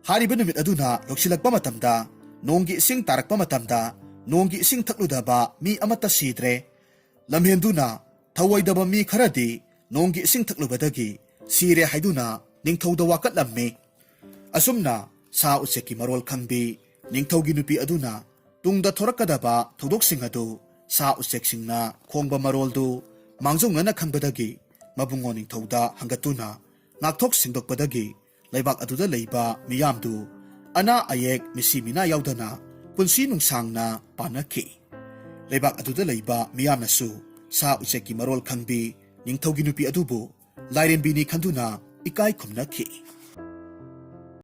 ꯍꯥꯏꯔꯤꯕ ꯅꯨꯃꯤꯠ ꯑꯗꯨꯅ ꯌꯧꯁꯤꯜꯂꯛꯄ ꯃꯇꯝꯗ, ꯅꯣꯡꯒꯤ ꯏꯁꯤꯡ ꯇꯥꯔꯛꯄ ꯃꯇꯝꯗ, ꯅꯣꯡꯒꯤ ꯏꯁꯤꯡ ꯊꯛꯂꯨꯗꯕ ꯃꯤ ꯑꯃꯠꯇ ꯁꯤꯗ꯭ꯔꯦ꯫ ꯂꯝꯍꯦꯟꯗꯨꯅ ꯊꯧꯑꯣꯏꯗꯕ ꯃꯤ ꯈꯔꯗꯤ ꯅꯣꯡꯒꯤ ꯏꯁꯤꯡ ꯊꯛꯂꯨꯕꯗꯒꯤ ꯁꯤꯔꯦ ꯍꯥꯏꯗꯨꯅ ꯅꯤꯡꯊꯧꯗ ꯋꯥꯀꯠꯂꯝꯃꯤ꯫ ꯑꯁꯨꯝꯅ ꯁꯥ ꯎꯆꯦꯛꯀꯤ ꯃꯔꯣꯜ ꯈꯪꯕꯤ ꯅꯤꯡꯊꯧꯒꯤ ꯅꯨꯄꯤ ꯑꯗꯨꯅ ꯇꯨꯡꯗ ꯊꯣꯔꯛꯀꯗꯕ ꯊꯧꯗꯣꯛꯁꯤꯡ ꯑꯗꯨ ꯁꯥ ꯎꯆꯦꯛꯁꯤꯡꯅ ꯈꯣꯡꯕ ꯃꯔꯣꯜꯗꯨ ꯃꯥꯡꯖꯧꯅꯅ ꯈꯪꯕꯗꯒꯤ ꯃꯕꯨꯡꯉꯣ ꯅꯤꯡꯊꯧꯗ ꯍꯪꯒꯠꯇꯨꯅ ꯉꯥꯛꯊꯣꯛ ꯁꯦꯡꯗꯣꯛꯄꯗꯒꯤ ꯂꯩꯕꯥꯛ ꯑꯗꯨꯗ ꯂꯩꯕ ꯃꯤꯌꯥꯝꯗꯨ ꯑꯅꯥ ꯑꯌꯦꯛ, ꯃꯤꯁꯤ ꯃꯤꯅꯥ ꯌꯥꯎꯗꯅ ꯄꯨꯟꯁꯤ ꯅꯨꯡꯁꯥꯡꯅ ꯄꯥꯟꯅꯈꯤ꯫ ꯂꯩꯕꯥꯛ ꯑꯗꯨꯗ ꯂꯩꯕ ꯃꯤꯌꯥꯝꯅꯁꯨ ꯁꯥ ꯎꯆꯦꯛꯀꯤ ꯃꯔꯣꯜ ꯈꯪꯕꯤ ꯅꯤꯡꯊꯧꯒꯤ ꯅꯨꯄꯤ ꯑꯗꯨꯕꯨ ꯂꯥꯏꯔꯦꯝꯕꯤꯅꯤ ꯈꯟꯗꯨꯅ ꯏꯀꯥꯏ ꯈꯨꯝꯅꯈꯤ꯫